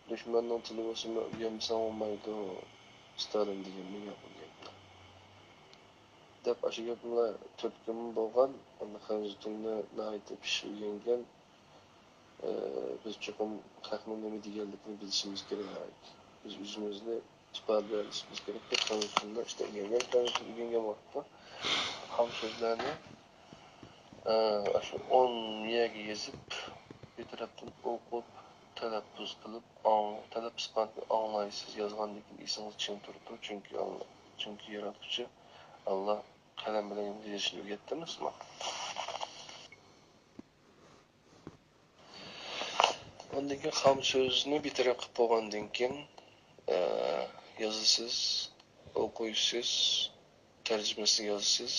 دۈشمەننىڭ تىلى بولسىمۇ ئۆگەنمىسەڭ بولمايدۇ، ستالىن دېگەن مەن ياقۇن گەپنى. دەپ ئاشۇ گەپنىلا تۈرتكىمۇ بولغان، ئەمدى خەنزۇ تىلىنى ناھايىتى پىششىق ئۆگەنگەن. ئى، بىز چوقۇم خەقنىڭ نېمە دېگەنلىكىنى بىلىشىمىز كېرەك. بىز ئۆزىمىزنى ئىپادىلەشىمىز كېرەك دەپ خەنزۇ تىلىنى ئىشتە ئۆگەنگەن. خەنزۇ تىلىنى ئۆگەنگەن ۋاقىتتا خام سۆزلەرنى، ئى، ئاشۇ ئون يەرگە يېزىپ، بىر تەرەپتىن ئوقۇپ، تەلەپپۇز قىلىپ، ئاڭ-، تەلەپپۇز قىلغاندىن كېيىن ئاڭلايسىز، يازغاندىن كېيىن ئېسىڭىزدە چىڭ تۇرىدۇ. چۈنكى ئاللا، چۈنكى ياراتقۇچى ئاللا قەلەم بىلەن يېزىشنى ئۆگەتتى ئەمەسمۇ؟ ئاندىن كېيىن خام سۆزنى بىر تەرەپ قىلىپ بولغاندىن كېيىن، ئە، يازىسىز، ئوقۇيسىز، تەرجىمىسىنى يازىسىز،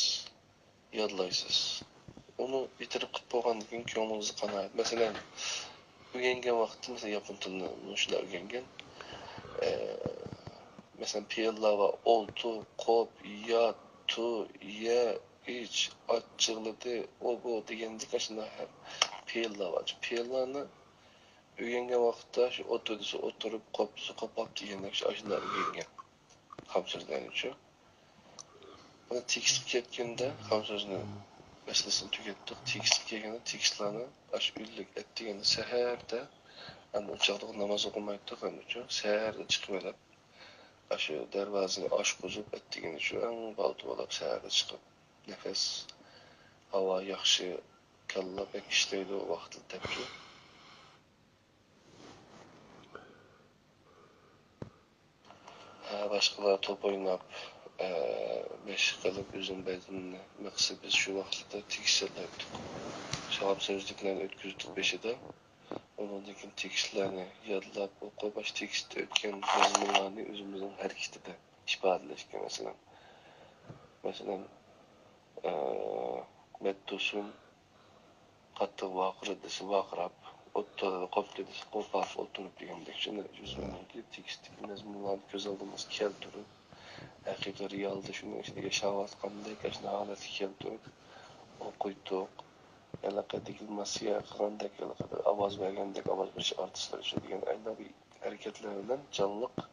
يادلايسىز. ئۇنى بىر تەرەپ قىلىپ بولغاندىن كېيىن كۆڭلىڭىزدە قانائەت. مەسىلەن، ئۆگەنگەن ۋاقىتتا، مەسىلەن، ياپون تىلىنى مۇشۇنداق ئۆگەنگەن. ئە، مەسىلەن، پېئىللار بار، ئولتۇر، قوپ، يات، تۇر، يە، ئىچ، ئاچچىقلىدى، ئۇ بۇ دېگەندەك ئاشۇنداق پېئىللار بار. پېئىللارنى ئۆگەنگەن ۋاقىتتا شۇ ئولتۇر دېسە ئولتۇرۇپ، قوپ دېسە قوپاپ دېگەندەك شۇ ئاشۇنداق ئۆگەنگەن خام سۆزلەرنىچۇ. ئەنە تېكىستقا كەتكەندە خام سۆزنى مەسىلىسىنى تۈگەتتۇق. تېكىستقا كەلگەندە تېكىستلارنى ئاشۇ ئۈنلۈك ئەتىگەندە سەھەردە، ئەمدى ئۇ چاغدا ناماز ئوقۇمايتتۇق ئەمدىچۇ. سەھەردە چىقىۋېلىپ، ئاشۇ دەرۋازىنى ئاچقۇزۇپ، ئەتىگىنى شۇ ئەڭ بالدۇر بولۇپ سەھەردە چىقىپ، نەپەس، ھاۋا ياخشى، كاللا بەك ئىشلەيدۇ ۋاقتىدا دەپچۇ. ھە، باشقىلار توپ ئويناپ، ئە، مەشىق قىلىپ، ئۆزىنىڭ بەدىنىنى مىقسى بىز شۇ ۋاقىتتا تېكىست يادلايتتۇق. شاغاپ سۆزلۈكلەرنى ئۆتكۈزدۇق بېشىدا. ئۇنىڭدىن كېيىن تېكىستلەرنى يادلاپ ئوقۇپ، ئاشۇ تېكىستتە ئۆتكەن مەزمۇنلارنى ئۆزىمىزنىڭ ھەرىكىتىدە ئىپادىلەشكە، مەسىلەن، مەسىلەن، ئە، مەتتۇسۇن قاتتىق ۋارقىرىدى دېسە ۋارقىراپ، ئولتۇردى، قوپتى دېسە قوپاپ، ئولتۇرۇپ دېگەندەك، شۇنداق يۈز مىڭنىڭكى تېكىستتىكى مەزمۇنلارنى كۆز ئالدىمىزغا كەلتۈرۈپ، ھەقىقىي رېئالدا شۇنىڭ ئىچىدە ياشاۋاتقاندەك ئاشۇنداق ھالەتكە كەلتۈرۈپ ئوقۇيتتۇق. ھېلىقى دېكلاماتسىيە قىلغاندەك، ھېلىقى بىر ئاۋاز بەرگەندەك، ئاۋاز بېرىش ئارتىسلىرى شۇ دېگەن ئايدا بىر ھەرىكەتلەر بىلەن جانلىق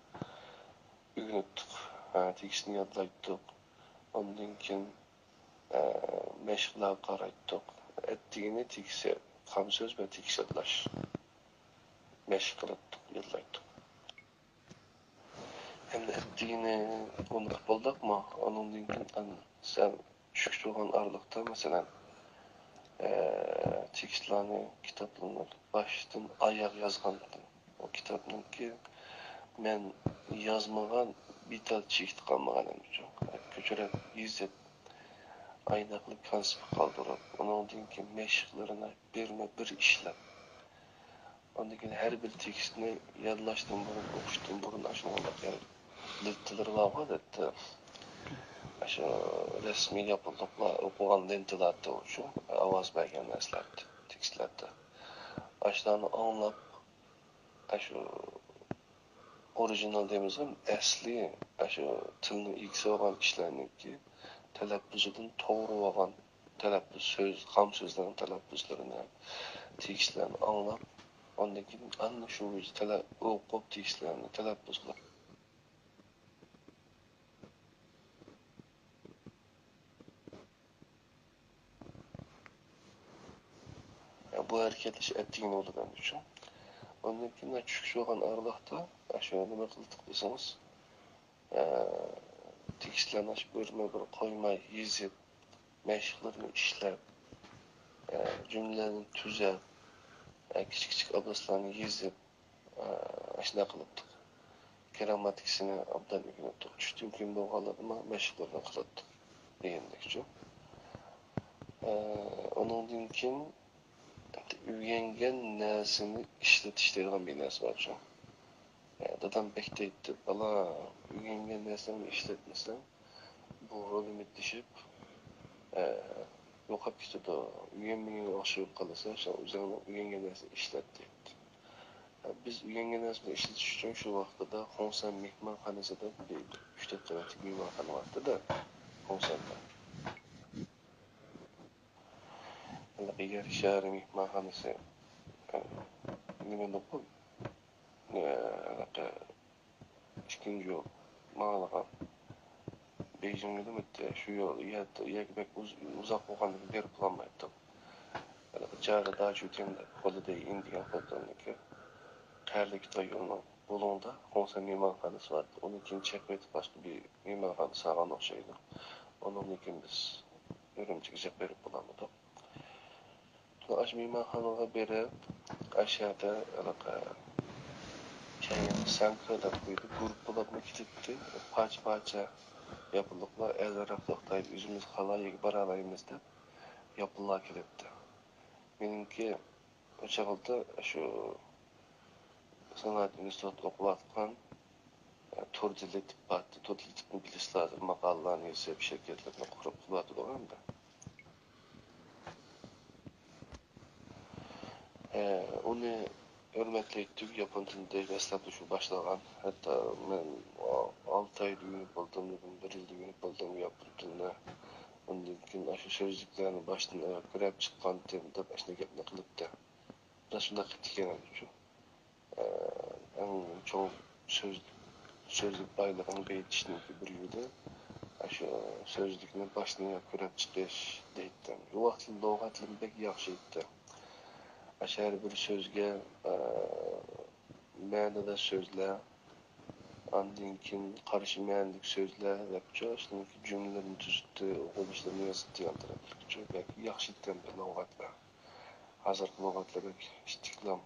ئۆگىنىتتۇق. ھە، تېكىستنى يادلايتتۇق. ئاندىن كېيىن ئە، مەشىقلەرگە قارايتتۇق. ئەتىگىنى تېكىست، خام سۆز ۋە تېكىست يادلاش مەشىق قىلاتتۇق، يادلايتتۇق. ئەمدى ئەتىگىنى ئۇنى قىلىپ بولدۇقمۇ؟ ئۇنىڭدىن كېيىن ئەن-، سەل چۈشكە تۇرغان ئارىلىقتا، مەسىلەن، ئە، تېكىستلارنى، كىتابلارنى باشتىن ئاياغ يازغانتىم. ئۇ كىتابنىڭكى مەن يازمىغان بىر تال چېكىت قالمىغان ئەمدىچۇ. كۆچۈرۈپ يېزىپ، ئايناقلىق كونسپىت قالدۇرۇپ، ئۇنىڭدىن كېيىن مەشىقلىرىنى بىرمۇ بىر ئىشلەپ، ئاندىن كېيىن ھەر بىر تېكىستنى يادلاشتىن بۇرۇن، ئوقۇشتىن بۇرۇن ئاشۇنداق يەنە لېنتىلىرى بارغۇ، ئادەتتە. ئاشۇ رەسمىي ياپونلۇقلار ئوقۇغان لېنتىلاردا شۇ ئاۋاز بەرگەن نەرسىلەردە، تېكىستلەردە. ئاشۇلارنى ئاڭلاپ، ئاشۇ ئورىگىنال دەيمىزغۇ، ئەسلى ئاشۇ تىلنىڭ ئىگىسى بولغان كىشىلەرنىڭكى تەلەپپۇزىدىن توغرا بولغان تەلەپپۇز سۆز، خام سۆزلەرنىڭ تەلەپپۇزلىرىنى، تېكىستلەرنى ئاڭلاپ، ئاندىن كېيىن ئاندىن شۇ بويىچە تەلە-، ئوقۇپ، تېكىستلەرنى تەلەپپۇز قىلىپ، بۇ ھەرىكەتلىشىش ئەتىگىنى بولىدۇ مەن ئۈچۈن. ئاندىن كېيىن چۈشكە بولغان ئارىلىقتا، ئاشۇ نېمە قىلدۇق دېسىڭىز، ئە، تېكىستلەرنى ئاشۇ بىرمۇ بىر قويماي يېزىپ، مەشىقلىرىنى ئىشلەپ، ئە، جۈملىلەرنى تۈزەپ، ئە، كىچىك كىچىك ئابزاسلارنى يېزىپ، ئاشۇنداق قىلاتتۇق. گىرامماتىكىسىنى ئوبدان ئۆگىنىۋاتتۇق. چۈشتىن كېيىن بولغانلىرىمۇ مەشىقلىرىنى قىلاتتۇق دېگەندەكچۇ. ئۇنىڭدىن كېيىن ئۆگەنگەن نەرسىنى ئىشلىتىش دەيدىغان بىر نەرسە بارچۇ. دادام بەك دەيتتى، بالا، ئۆگەنگەن نەرسەڭنى ئىشلەتمىسەڭ، بۇ رولىمىتلىشىپ، ئە، يوقاپ كېتىدۇ. ئۆگەنمىگەن ئوخشىيىپ قالىسەن، شۇڭا ئۆزۈڭنىڭ ئۆگەنگەن نەرسىنى ئىشلەت، دەيتتى. بىز ئۆگەنگەن نەرسىنى ئىشلىتىش ئۈچۈن شۇ ۋاقتىدا خۇڭسەن مېھمانخانىسىدا بىر ئۈچ تۆت قەۋەتلىك مېھمانخانا بار ئىدى-دە، خۇڭسەندە. ھېلىقى يەر شەھەر مېھمانخانىسى، ئە، نېمە نوقۇل؟ ئە، ھېلىقى ئىككىنچى يول ماڭىدىغان بېيجىڭگىمۇ شۇ يول، يەر، يەرگە بەك ئۇز-، ئۇزاق بولغاندىكىن بېرىپ بولالمايتتۇق. ھېلىقى جياڭگې داچۈتيەن دەپ، خولىدەي ئىن دېگەن خوتەندىكى قەرلى خىتاي يولىنىڭ بۇلۇڭدا خۇڭسەن مېھمانخانىسى بار ئىدى. ئۇنى كېيىن چېقىۋېتىپ، باشقا بىر مېھمانخانا سالغان ئوخشايدۇ. ئۇنىڭدىن كېيىن بىز ئۈرۈمچىگە چىقىپ بېرىپ بولالمىدۇق. شۇڭا ئاشۇ مېھمانخانىغا بېرىپ، ئاشۇ يەردە ھېلىقى كەينى سەنكې دەپ قويدى، گۇرۇپپىلاپمۇ كېتەتتى. پارچە-پارچە ياپونلۇقلار ئەرلىرەك توختايدۇ، ئۆزىمىز قالايىگە بارالايمىز دەپ ياپونلار كېلەتتى. مېنىڭكى ئۇ چاغلىدا شۇ سانائەت ئىنستىتۇتىدا ئوقۇۋاتقان، ئە، تۇردى لېتىپ بارتى. تۇردى لېتىپنى بىلىسىلەر، ماقالىلارنى يېزىپ، شىركەتلەرنى قۇرۇپ قىلىۋاتىدۇ ئەمدى. ئە، ئۇنى ھۆرمەتلەيتتۇق، ياپون تىلىنى دەسلەپتە شۇ باشلىغان. ھەتتا مەن ئالتە ئايدا ئۆگىنىپ بولدۇم، بىر يىلدا ئۆگىنىپ بولدۇم ياپون تىلىنى. ئۇندىن كېيىن ئاشۇ سۆزلۈكلەرنى باشتىن ئاياغ كۆرۈپ چىققانتىم دەپ ئاشۇنداق گەپنى قىلىپتۇ. مانا شۇنداق قىپتىكەن شۇ. ئە، ئەڭ چوڭ سۆز، سۆزلۈك بايلىقىنى بېيىتىشنىڭكى بىر يولى، ئاشۇ سۆزلۈكنى باشتىن ئاياغ كۆرۈپ چىقىش دەيتتىم. ئۇ ۋاقىتتا لۇغەتلىرىم بەك ياخشى ئىدى. ئاشۇ ھەر بىر سۆزگە، ئە، مەنىداش سۆزلەر، ئاندىن كېيىن قارشى مەنىلىك سۆزلەر دەپچۇ، شۇنىڭكى جۈملىلىرىنى تۈزۈتتى، ئۇقۇلۇشلىرىنى يازدى، ئالدىراپ كەتكۈچۇ، بەك ياخشى ئىكەن بۇ لۇغەتلەر. ھازىرقى لۇغەتلەر بەك ئىستىكلام.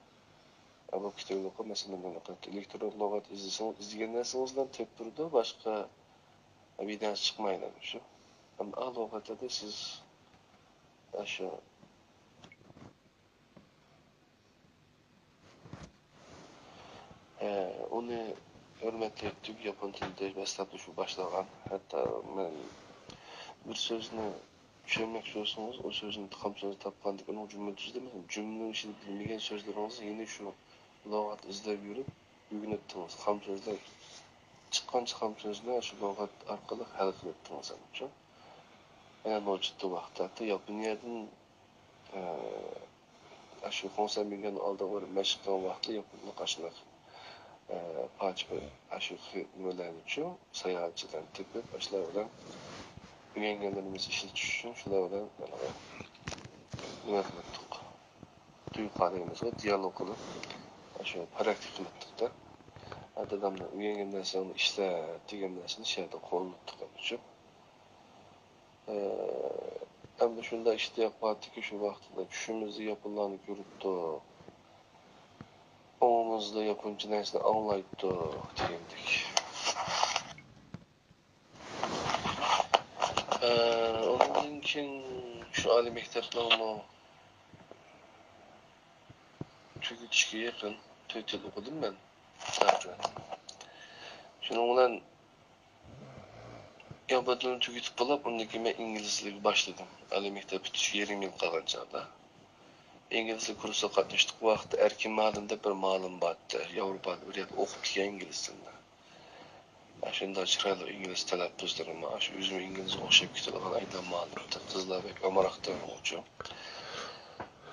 ئە، بۇ كىتابلىققا مەسىلەن، مەن ئېلېكترون لۇغەت ئىزدىسىڭىز، ئىزدىگەن نەرسىڭىزدىن تېپىپ بېرىدۇ، باشقا بىر نەرسە چىقمايدۇ شۇ. ئەمما ئا لۇغەتلەردە سىز ئاشۇ ئۇنى ھۆرمەتلەيتتۇق، ياپون تىلىدا مەسلىھەتلىشىپ باشلىغان. ھەتتا مەن بىر سۆزنى چۈشەنمەكچى بولسىڭىز، ئۇ سۆزنى خام سۆزنى تاپقاندىكىن ئۇنىڭ جۈملە تۈزدى. مەسىلەن، جۈملىنىڭ ئىچىدە بىلمىگەن سۆزلىرىڭىزنى يەنە شۇ لۇغەت ئىزدەپ يۈرۈپ ئۆگىنىۋېتىڭىز. خام سۆزلەر، چىققان خام سۆزنى شۇ لۇغەت ئارقىلىق ھەل قىلىۋېتىڭىز، ئەمىچۇ. يەنە نوچىتتا ۋاقىتتا ياپونىيەدىن ئاشۇ خۇڭسەن مىڭگەن ئالدىغا بېرىپ مەشىق قىلغان ۋاقىتتا ياپونلۇق ئاشۇنداق، ئە، پاچ-، ئاشۇ خى-، نېمىلەرنىچۇ، ساياھەتچىلەرنى تېپىپ، ئاشۇلار بىلەن ئۆگەنگەنلىرىمىزنى ئىشلىتىش ئۈچۈن شۇلار بىلەن نېمە قىلاتتۇق. تۇيۇقا دەيمىزغۇ، دىيالوگ قىلىپ، ئاشۇ پراكتىكا قىلاتتۇق-دە. دادامنىڭ ئۆگەنگەن نەرسەڭنى ئىشلە دېگەن نەرسىنى شۇ يەردە قوللىنىپتۇق ئەمىچۇ. ئەمدى شۇنداق ئىشتىياق بارتىكى، شۇ ۋاقىتتا چۈشىمىزدە ياپونلارنى كۆرۈپتۇق، ئوڭىمىزدا ياپونچە نەرسىنى ئاڭلايتتۇق دېگەندەك. ئۇنىڭدىن كېيىن شۇ ئالىي مەكتەپنىڭمۇ تۈگىتىشكە يېقىن تۆت يىل ئوقۇدۇم مەن. شۇنىڭ بىلەن ياپون تىلىنى تۈگىتىپ بولۇپ، ئۇندىن كېيىن مەن ئىنگلىز تىلىگە باشلىدىم. ئالىي مەكتەپ پۈتۈشكە يېرىم يىل قالغان چاغدا ئىنگلىز تىلى كۇرسىغا قاتناشتۇق. بۇ ۋاقىتتا ئەركىن مۇئەللىم دەپ بىر مۇئەللىم بارتتى. ياۋروپادا بىر يەردە ئوقۇپتىكەن ئىنگلىز تىلىنى. ئاشۇنداق چىرايلىق ئىنگلىز تەلەپپۇزلىرىمۇ، ئاشۇ ئۆزىمۇ ئىنگلىزگە ئوخشاپ كېتىدىغان ئايدام مۇئەللىمتى. قىزلار بەك ئامراقتى ئۇنىڭغىچۇ.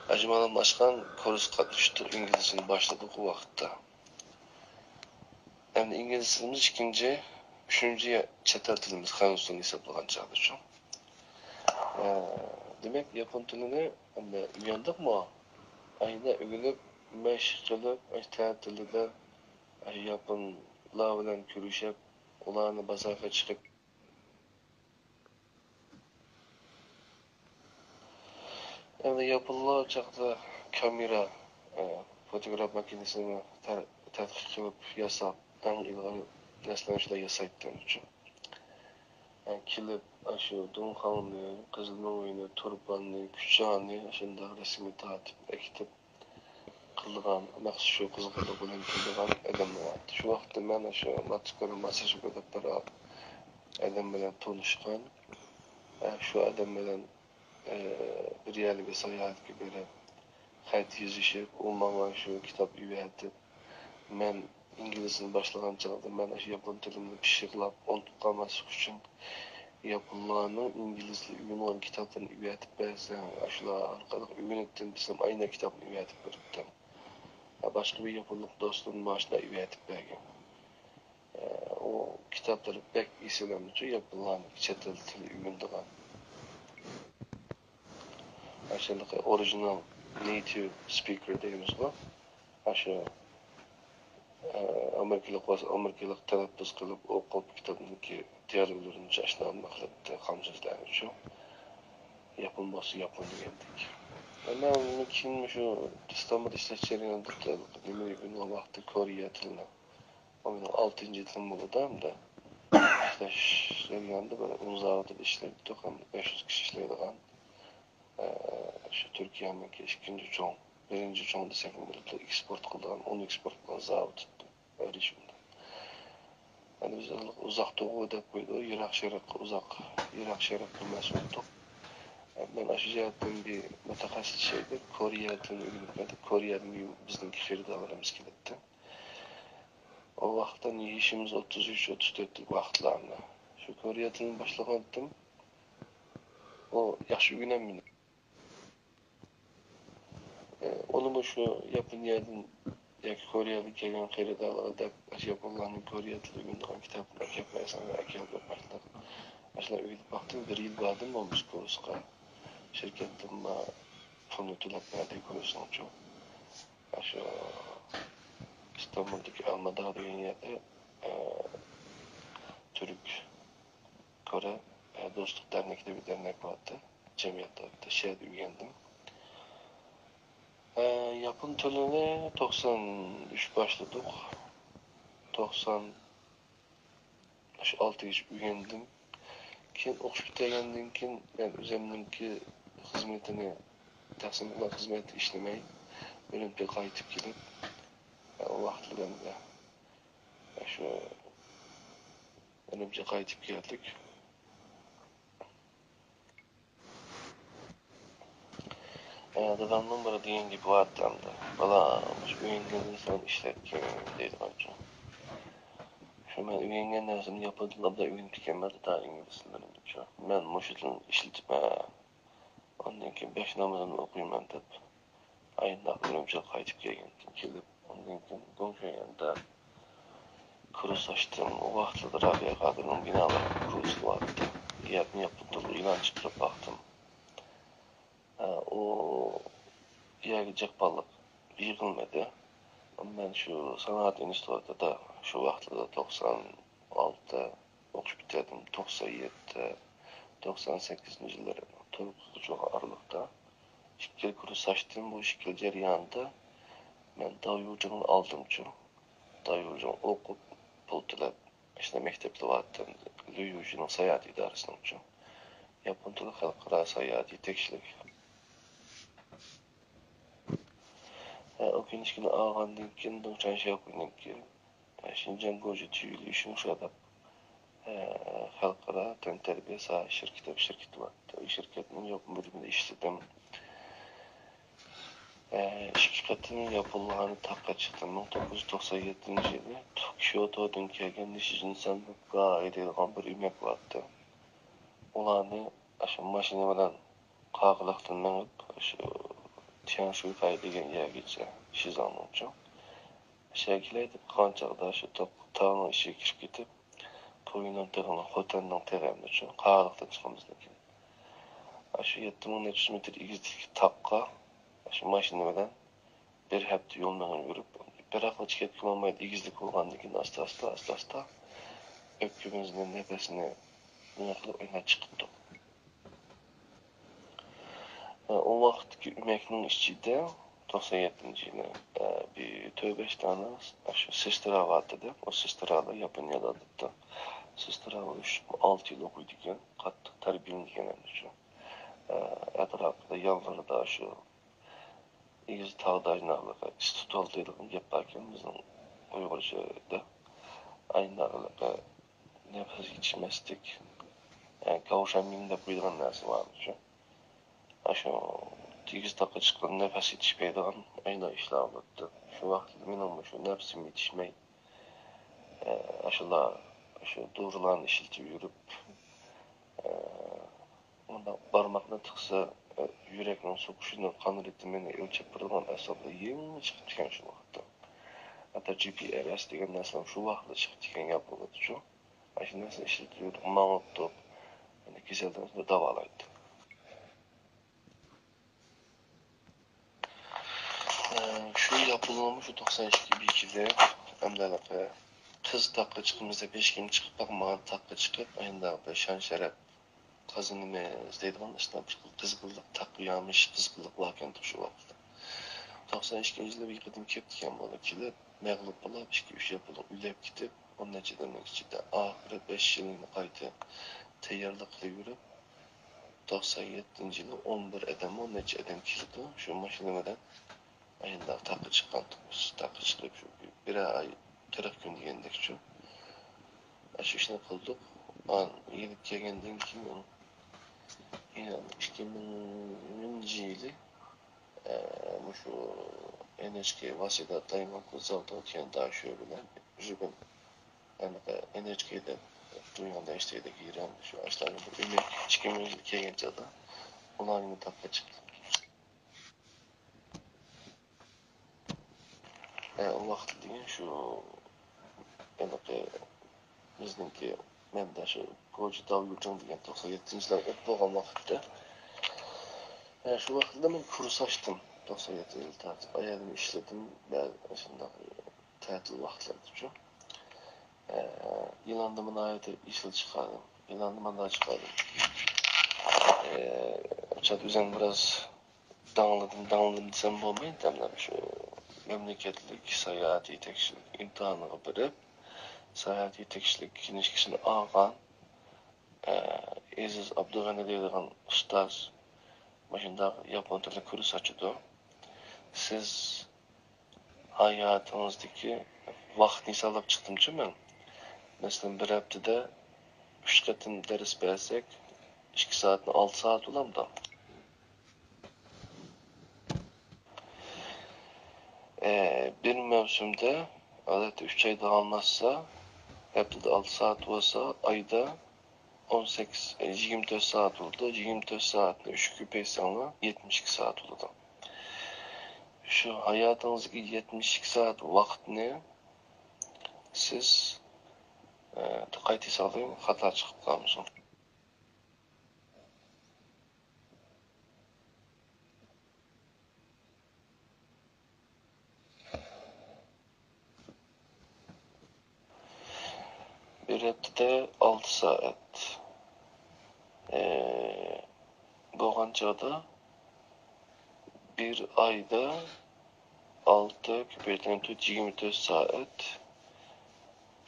ئاشۇ مۇئەللىم ئاچقان كۇرسقا قاتناشتۇق، ئىنگلىز تىلىنى باشلىدۇق ئۇ ۋاقىتتا. ئەمدى ئىنگلىز تىلىمىز ئىككىنچى، ئۈچىنچى چەت ئەل تىلىمىز، خەنزۇ تىلىنى ھېسابلىغان چاغدىچۇ. ئە، دېمەك، ياپون تىلىنى ئەمدى ئۆگەندۇقمۇ؟ ئەينە ئۆگىنىپ، مەشىق قىلىپ، ئاشۇ تەتىلدە، ئاشۇ ياپونلار بىلەن كۆرۈشۈپ، ئۇلارنى بازارغا چىقىپ، ئەمدى ياپونلار چاغدا كامېرا، ئە، فوتوگراف ماكىنىسىنى تە-، تەتقىق قىلىپ ياساپ، ئەڭ ئىلغار نەرسىلەرنى شۇلار ياسايتتى ئۇنىڭ ئۈچۈن. ئە، كېلىپ، ئاشۇ دۇڭخاڭنى، قىزىلمېڭىنى، تۇرپاننى، كۇچانى ئاشۇنداق رەسىمگە تارتىپ ئەكېتىپ، قىلىدىغان، مەخسۇس شۇ قىزىقارلىق بىلەن كېلىدىغان ئادەملەر بار. شۇ ۋاقىتتا مەن ئاشۇ ماتسۇكۇرا ماساشىگو دەپ بىر ئادەم بىلەن تونۇشقان. ئە، شۇ ئادەم بىلەن، ئە، بىر يەرلىككە ساياھەتكە بېرىپ، خەت يېزىشىپ، ئۇ ماڭا شۇ كىتاب ئېۋەتىپ، مەن ئىنگلىز تىلىنى باشلىغان چاغدا مەن ئاشۇ ياپون تىلىمنى پىششىقلاپ ئۇنتۇپ قالماسلىق ئۈچۈن، ياپونلارنىڭ ئىنگلىز تىلى ئۆگىنىدىغان كىتابلىرىنى ئېۋەتىپ بەرسەڭ، ئاشۇلار ئارقىلىق ئۆگىنەتتىم دېسەم، ئاينە كىتابنى ئېۋەتىپ بېرىپتۇ. ھە، باشقا بىر ياپونلۇق دوستۇم مانا شۇنداق ئېۋەتىپ بەرگەن. ئۇ كىتابلىرى بەك ئېسىل ئەمدىچۇ، ياپونلارنىڭ چەت ئەل تىلى ئۆگىنىدىغان. ئاشۇنداق ئورىجىنال نېيتىۋ سپىكېر دەيمىزغۇ. ئاشۇ ئامېرىكىلىق بولسا ئامېرىكىلىق تەلەپپۇز قىلىپ ئوقۇپ، كىتابنىڭكى دىيالوگلىرىنى ئاشۇنداق قىلىپ خامسۆزلەرنىچۇ. ياپون بولسا ياپون دېگەندەك. مەن كېيىن شۇ ئىستانبۇلدا ئىشلەش جەريانىدا نېمىنى ئۆگەنگەن ۋاقىتتا كورېيە تىلىنى. ئۇ مېنىڭ ئالتىنچى تىلىم بولىدۇ ئەمدى. ئىشلەش جەريانىدا بىر ئۇن زاۋۇتىدا ئىشلەيتتۇق، ئەمدى بەش يۈز كىشى ئىشلەيدىغان. ئە، شۇ تۈركىيەنىڭكى ئىككىنچى چوڭ، بىرىنچى چوڭ دېسەكمۇ بولىدۇ، ئېكسپورت قىلىدىغان، ئۇن ئېكسپورت قىلىدىغان زاۋۇت ئىدى. ئەنە بىز ئۇزاق دوغۇ دەپ قويىدۇ، يىراق شەرق ئۇزاق، يىراق شەرققە مەسئۇل ئىدۇق. مەن ئاشۇ جەھەتتىن بىر مۇتەخەسسىس شەيدە كورېيە تىلىنى ئۆگىنىپ كەلدىم. كورېيەدىن بىزنىڭكى خېرىدارلىرىمىز كېلەتتى. ئۇ ۋاقىتتا يېشىمىز ئوتتۇز ئۈچ، ئوتتۇز تۆت ۋاقىتلاردا. شۇ كورېيە تىلىنى باشلىغانتىم. ئۇ ياخشى ئۆگىنەلمىدى. ئە، ئۇنىمۇ شۇ ياپونىيەدىن ياكى كورېيەدىن كەلگەن خېرىدارلارغا دەپ، ئاشۇ ياپونلارنىڭ كورېيە تىلى ئۆگىنىدىغان كىتابىنى ئەكەپ بەرسەڭلار، ئەكەلدى باشلىق. ئاشۇنداق ئۆگىنىپ باقتىم، بىر يىل باردىم بولمىسا كۇرسقا. شىركەتتىن ما پۇلنى تۆلەپ بەردى كۇرسنىڭچۇ. ئاشۇ ئىستانبۇلدىكى ئالمادا دېگەن يەردە، ئە، تۈرك كورە، ئە، دوستلۇق دەرنىكى دەپ بىر دەرنەك بارتتى. جەمئىيەت بارتتى. شۇ يەردە ئۆگەندىم. ئە، ياپون تىلىنى توقسان ئۈچ باشلىدۇق. توقسان ئالتىگىچە ئۆگەندىم. كېيىن ئوقۇش پۈتتۈرگەندىن كېيىن مەن ئۆزۈمنىڭكى خىزمىتىنى، تەقسىم قىلغان خىزمەتتە ئىشلىمەي، ئۈرۈمچىگە قايتىپ كېلىپ، ئە، ئۇ ۋاقىتلىرىمدا شۇ ئۈرۈمچىگە قايتىپ كەلدۇق. ئە، دادامنىڭ بىر دېگەن گېپى بارتتى ئەمدى. «بالا، مۇشۇ ئۆگەنگەننى سەن ئىشلەتكىن» دەيدىغانچۇ. شۇ مەن ئۆگەنگەن نەرسىمنى ياپون تىلىدا ئۆگىنىپ كەلگەنمەن، دادا ئىنگلىز تىللىرىنىچۇ. مەن مۇشۇ تىلنى ئىشلىتىمەن. ئاندىن كېيىن بەش نامىزىمنى ئوقۇيمەن دەپ، ئاينداق ئۈرۈمچىگە قايتىپ كەلگەنتىم. كېلىپ، ئاندىن كېيىن گۇڭشېيەندە كۇرس ئاچتىم. ئۇ ۋاقىتلاردا رابىيە قادىرنىڭ بىنالىرى كۇرسى بارتتى. يەردىن ياپون تىللىق ئېلان چىقىرىپ باقتىم. ئە، ئۇ يەرگە جىقپانلىق يىغىلمىدى. مەن شۇ سانائەت ئىنستىتۇتىدا شۇ ۋاقىتلاردا توقسان ئالتە ئوقۇش پۈتتۈردۈم، توقسان يەتتە، توقسان سەككىزىنچى يىللىرى تولۇقلىغۇچە بولغان ئارىلىقتا ئىككى يىل كۇرس ئاچتىم. بۇ ئىككى يىل جەريانىدا مەن داۋ يۇجىڭنى ئالدىمچۇ. داۋ يۇجىڭ ئوقۇپ، پۇل تۆلەپ، ئىشلەپ مەكتەپتە بارتتىم. ليۇ يۇجىنىڭ ساياھەت ئىدارىسىنىڭچۇ. ياپون تىلى خەلقئارا ساياھەت يېتەكچىلىك. ئە، ئۇ كۈنى ئىككىنى ئالغاندىن كېيىن دۇڭچاڭ شياۋپىنىڭكى، ئە، شىنجاڭ گوجى تيۈلى شۇڭشا دەپ، ئە، خەلقئارا تەنتەربىيە ساھە شىركىتى، شىركىتى بار. ئۇ شىركەتنىڭ ياپون بۆلۈمىدە ئىشلىدىم. ئە، ئىككى قېتىم ياپونلارنى تاغقا چىقتىم. مىڭ توققۇز يۈز توقسان يەتتىنچى يىلى كيوتودىن كەلگەن نىشىجىن سەنبۇكا دەيدىغان بىر ئۆمەك بارتتى. ئۇلارنى ئاشۇ ماشىنا بىلەن قاغىلىقتىن مېڭىپ، ئاشۇ تيەنشۇيخەي دېگەن يەرگىچە شىزاڭنىڭچۇ. ئاشۇ كېلەي دەپ قالغان چاغدا شۇ تاغ-، تاغنىڭ ئىچىگە كىرىپ كېتىپ، پوينىڭ تېغىنىڭ، خوتەننىڭ تېغى ئەمدىچۇ، قاغىلىقتىن چىقىمىز لېكىن. ئاشۇ يەتتە مىڭ نەچچە يۈز مېتىر ئېگىزلىكتىكى تاغقا ئاشۇ ماشىنا بىلەن بىر ھەپتە يول مېڭىپ يۈرۈپ، بىراقلا چىقىپ كېلەلمەيدۇ، ئېگىزلىك بولغاندىن كېيىن ئاستا، ئاستا، ئاستا، ئاستا ئۆپكىمىزنى، نەپەسنى نېمە قىلىپ ئويناپ چىقىپتۇق. ئۇ ۋاقىتتىكى ئۆمەكنىڭ ئىچىدە توقسان يەتتىنچى يىلى، بىر تۆت بەش دانە شۇ سېسترا بارتتى. ئۇ سېسترالار ياپونىيەدە ئادەتتە سېسترا ئۈچ ئالتە يىل ئوقۇيدىكەن، قاتتىق تەربىيەلىنىدىكەن ئەمدى شۇ. ئەتراپىدا، يانلىرىدا شۇ ئېگىز تاغدا ئايناغلىقى ئىستۇتال دەيدىغان گەپ باركەن بىزنىڭ ئۇيغۇرچىدا. ئايناغلىقى نەپەس يېتىشمەسلىك، يەنى گاۋشەنمىڭ دەپ قويىدىغان نەرسە بارمىشۇ. ئاشۇ ئېگىز تاغقا چىققاندا نەپەس يېتىشمەيدىغان ئايناق ئىشلار بولۇپتۇ. شۇ ۋاقىتتا مېنىڭمۇ شۇ نەپىسىم يېتىشمەي، ئاشۇلار، ئاشۇ دورىلارنى ئىشلىتىپ يۈرۈپ، مۇنداق بارماقنى تىقسا، يۈرەكنىڭ سوقۇشىنى، قان رىتىمىنى ئۆلچەپ بېرىدىغان ئەسۋابلار يېڭى چىقىپتىكەن شۇ ۋاقىتتا. جى پى ئار ئېس دېگەن نەرسىلەر شۇ ۋاقىتتا چىقىپتىكەن ياپونىيەدىچۇ. ئاشۇ نەرسىنى ئىشلىتىپ يۈرۈپ ماڭىتتۇق. يەنى كېسەللىرىمىزنى داۋالايتتۇق. ئە، شۇ ياپونلارمۇ شۇ توقسان ئىككى بېكىدە ئەمدى ھېلىقى قىز تاغقا چىقىمىز دەپ ھېچكىم چىقىپ باقمىغان تاغقا چىقىپ، ئاينداق بىر شان-شەرەپ قازىنىمىز دەيدىغان ئىشلار بىر خىل قىزغىنلىق، تاغقا يامىشىش قىزغىنلىق باركەنتۇ شۇ ۋاقىتتا. توقسان ئىككىنچى يىلى بىر قېتىم كەپتىكەن بۇلار كېلىپ، مەغلۇپ بولاپ، ئىككى، ئۈچ ياپونلۇق ئۆلۈپ كېتىپ، ئون نەچچە ئادەمنىڭ ئىچىدە ئاخىرى بەش يىلنى قايتا تەييارلىق قىلىۋېرىپ، توقسان يەتتىنچى يىلى ئون بىر ئادەم، ئون نەچچە ئادەم كېلىدۇ. شۇ ماشىنا بىلەن ئاينداق تاغقا چىققانتۇق بىز. تاغقا چىقىپ، شۇ بىرەر ئاي، قىرىق كۈن دېگەندەكچۇ. ئاشۇ ئىشنى قىلدۇق. ئان يېنىپ كەلگەندىن كېيىن، يەنە ئىككى مىڭىنچى يىلى، ئە، مۇشۇ ئېن ئېچ كەي ۋاسىدا دايمانكو زاۋۇتىغا كەلگەن داشۆ بىلەن ژىبىن، ئەنە، ئېن ئېچ كەي دەپ، دۇنيادا ئىشلەيدىكەن، شۇ ئاشۇلارنىڭ بىر ئۈنى ئىككى مىڭىنچى يىلى كەلگەن چاغدا ئۇلارنىڭ تاغقا چىقتۇق. ئە، ئۇ ۋاقىتتا دېگەن شۇ، ھېلىقى بىزنىڭكى، مەندە شۇ گوجى داۋيۇجىڭ دېگەن توقسان يەتتىنچى يىللار ئوت بولغان ۋاقىتتا، ئە، شۇ ۋاقىتتا مەن كۇرس ئاچتىم. توقسان يەتتىنچى يىل تارتىپ ئايالىم ئىشلىدىم، مەن شۇنداق تەتىل ۋاقىتلىرىدىچۇ. ئە، يىلاندا ناھايىتى ئېسىل چىقاردىم. يىلاندا مانداق چىقاردىم. ئە، ئۇ چاغدا ئۆزۈم بىراز داڭلىدىم، داڭلىدىم دېسەم بولمايدۇ، دەملەپ شۇ مەملىكەتلىك ساياھەت يېتەكچىلىك ئىمتىھانىغا بېرىپ، ساياھەت يېتەكچىلىك كىنىشكىسىنى ئالغان، ئە، ئېزىز ئابدۇغېنى دەيدىغان ئۇستاز مۇشۇنداق ياپون تىلى كۇرس ئاچىدۇ. سىز ھاياتىڭىزدىكى ۋاقىتنى ھېسابلاپ چىقتىمچۇ مەن. مەسىلەن، بىر ھەپتىدە ئۈچ قېتىم دەرس بەرسەك، ئىككى سائەتنى ئالتە سائەت بولامدۇ؟ ئە، بىر مەۋسۇمدە، ئادەتتە ئۈچ ئاي داۋاملاشسا، ھەپتىدە ئالتە سائەت بولسا، ئايدا ئون سەككىز، يىگىرمە تۆت سائەت بولىدۇ. يىگىرمە تۆت سائەتنى ئۈچكە كۆپەيتسەڭلار، يەتمىش ئىككى سائەت بولىدۇ. شۇ ھاياتىڭىزدىكى يەتمىش ئىككى سائەت ۋاقىتنى سىز، ئە، قايتا ھېسابلاڭ، خاتا چىقىپ قالمىسۇن. بىر ھەپتىدە ئالتە سائەت، ئى، بولغان چاغدا بىر ئايدا ئالتە كۆپەيتىلگەن تۆت، يىگىرمە تۆت سائەت.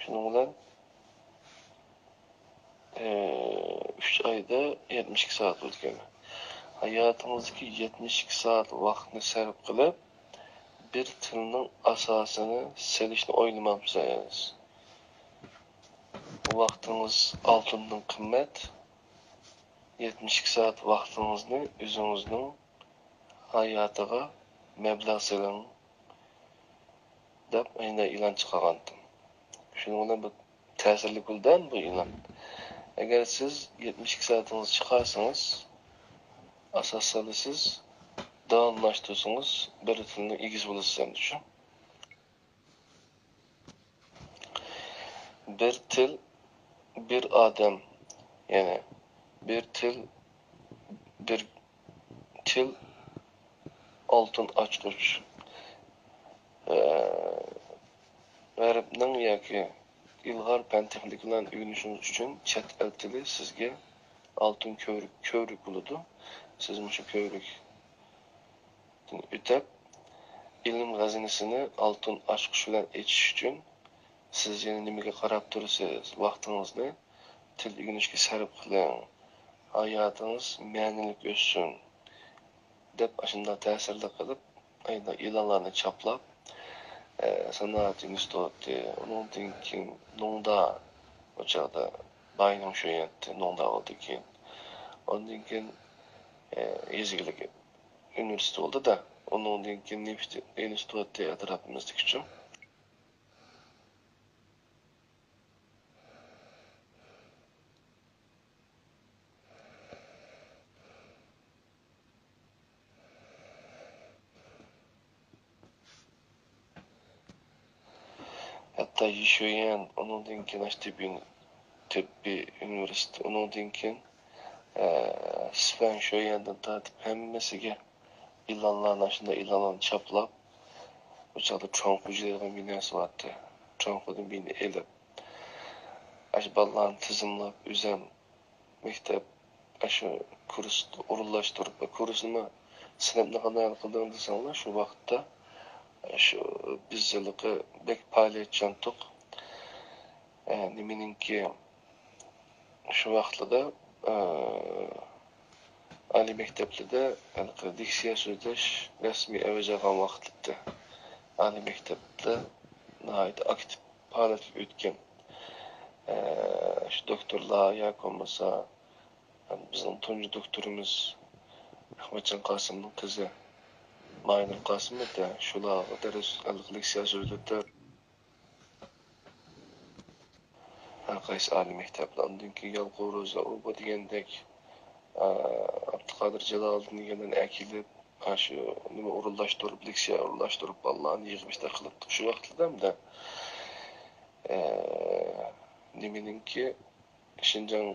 شۇنىڭ بىلەن ئۈچ ئايدا يەتمىش ئىككى سائەت بولىدىكەن. ھاياتىڭىزدىكى يەتمىش ئىككى سائەت ۋاقىتنى سەرپ قىلىپ، بىر تىلنىڭ ئاساسىنى سېلىشنى ئويلىمامسىز؟ ۋاقتىڭىز ئالتۇندىن قىممەت. يەتمىش ئىككى سائەت ۋاقتىڭىزنى ئۆزىڭىزنىڭ ھاياتىغا مەبلەغ سېلىڭ، دەپ ئەينە ئېلان چىقارغانتىم. شۇنىڭ بىلەن بۇ تەسىرلىك بولدى بۇ ئېلان. ئەگەر سىز يەتمىش ئىككى سائىتىڭىزنى چىقارسىڭىز، ئاساسەن سىز داۋاملاشتۇرسىڭىز، بىر تىلنىڭ ئىگىسى بولىسىز ئەمدى شۇ. بىر تىل، بىر ئادەم، يەنى بىر تىل، بىر تىل ئالتۇن ئاچقۇچ. ئە، غەربنىڭ ياكى ئىلغار پەن تېخنىكىلارنى ئۆگىنىشىڭىز ئۈچۈن چەت ئەل تىلى سىزگە ئالتۇن كۆۋرۈك، كۆۋرۈك بولىدۇ. سىز مۇشۇ كۆۋرۈك ئۆتەپ، ئىلىم خەزىنىسىنى ئالتۇن ئاچقۇچ بىلەن ئېچىش ئۈچۈن، سىز يەنە نېمىگە قاراپ تۇرىسىز؟ ۋاقتىڭىزنى تىل ئۆگىنىشكە سەرپ قىلىڭ، ھاياتىڭىز مەنىلىك ئۆتسۇن، دەپ ئاشۇنداق تەسىرلىك قىلىپ، ئايدا ئېلانلارنى چاپلاپ، ئە، سانائەت ئىنستىتۇتى، ئۇنىڭدىن كېيىن نوڭدا، ئۇ چاغدا باينىڭ شۆيۈەنتى نوڭدا بولدى كېيىن. ئاندىن كېيىن، ئە، يېزا ئىگىلىكى ئۇنىۋېرسىتېتى بولدى-دە، ئۇنىڭدىن كېيىن نېفىت ئىنستىتۇتى ئەتراپىمىزدىكىچۇ. خىتاي يىشۆيەن، ئۇنىڭدىن كېيىن ئاشۇ تېببىي، تېببىي ئۇنىۋېرسىتېت، ئۇنىڭدىن كېيىن، ئە، سىفەن شۆيەندىن تارتىپ ھەممىسىگە ئېلانلارنى، ئاشۇنداق ئېلانلارنى چاپلاپ، ئۇ چاغدا چوڭخۇجى دەيدىغان بىناسى بارتى. چوڭخۇدىن بىنى ئېلىپ، ئاشۇ بالىلارنى تىزىملاپ، ئۆزەم مەكتەپ، ئاشۇ كۇرس ئورۇنلاشتۇرۇپ، كۇرسنىمۇ، سىنىپنى قانداق ھەل قىلدىڭ دېسەڭلار، شۇ ۋاقىتتا، شۇ بىز ھېلىقى بەك پائالىيەتچانتۇق. ئە، نېمىنىڭكى، شۇ ۋاقىتلىدا، ئە، ئالىي مەكتەپلىدە ھېلىقى لېكسىيە سۆزلەش رەسمىي ئەۋج ئالغان ۋاقىت ئىدى. ئالىي مەكتەپتە ناھايىتى ئاكتىپ پائالىيەتكە ئۆتكەن، ئە، شۇ دوكتورلار ياكى بولمىسا، بىزنىڭ تۇنجى دوكتورىمىز ئەخمەتجان قاسىمنىڭ قىزى ماينۇر قاسىم ئىدى. شۇلارغا دەرس، لېكسىيە سۆزلەپ، ھەر قايسى ئالىي مەكتەپلەر، ئاندىن كېيىن يالقۇن روزا، ئۇ بۇ دېگەندەك، ئابدۇقادىر جالالىدىن دېگەنلەرنى ئەكېلىپ، ئاشۇ نېمە ئورۇنلاشتۇرۇپ، لېكسىيە ئورۇنلاشتۇرۇپ، بالىلارنى يىغىپ ئىشتە قىلىپتۇق. شۇ ۋاقىتلىدا ھەمدە، ئە، نېمىنىڭكى، شىنجاڭ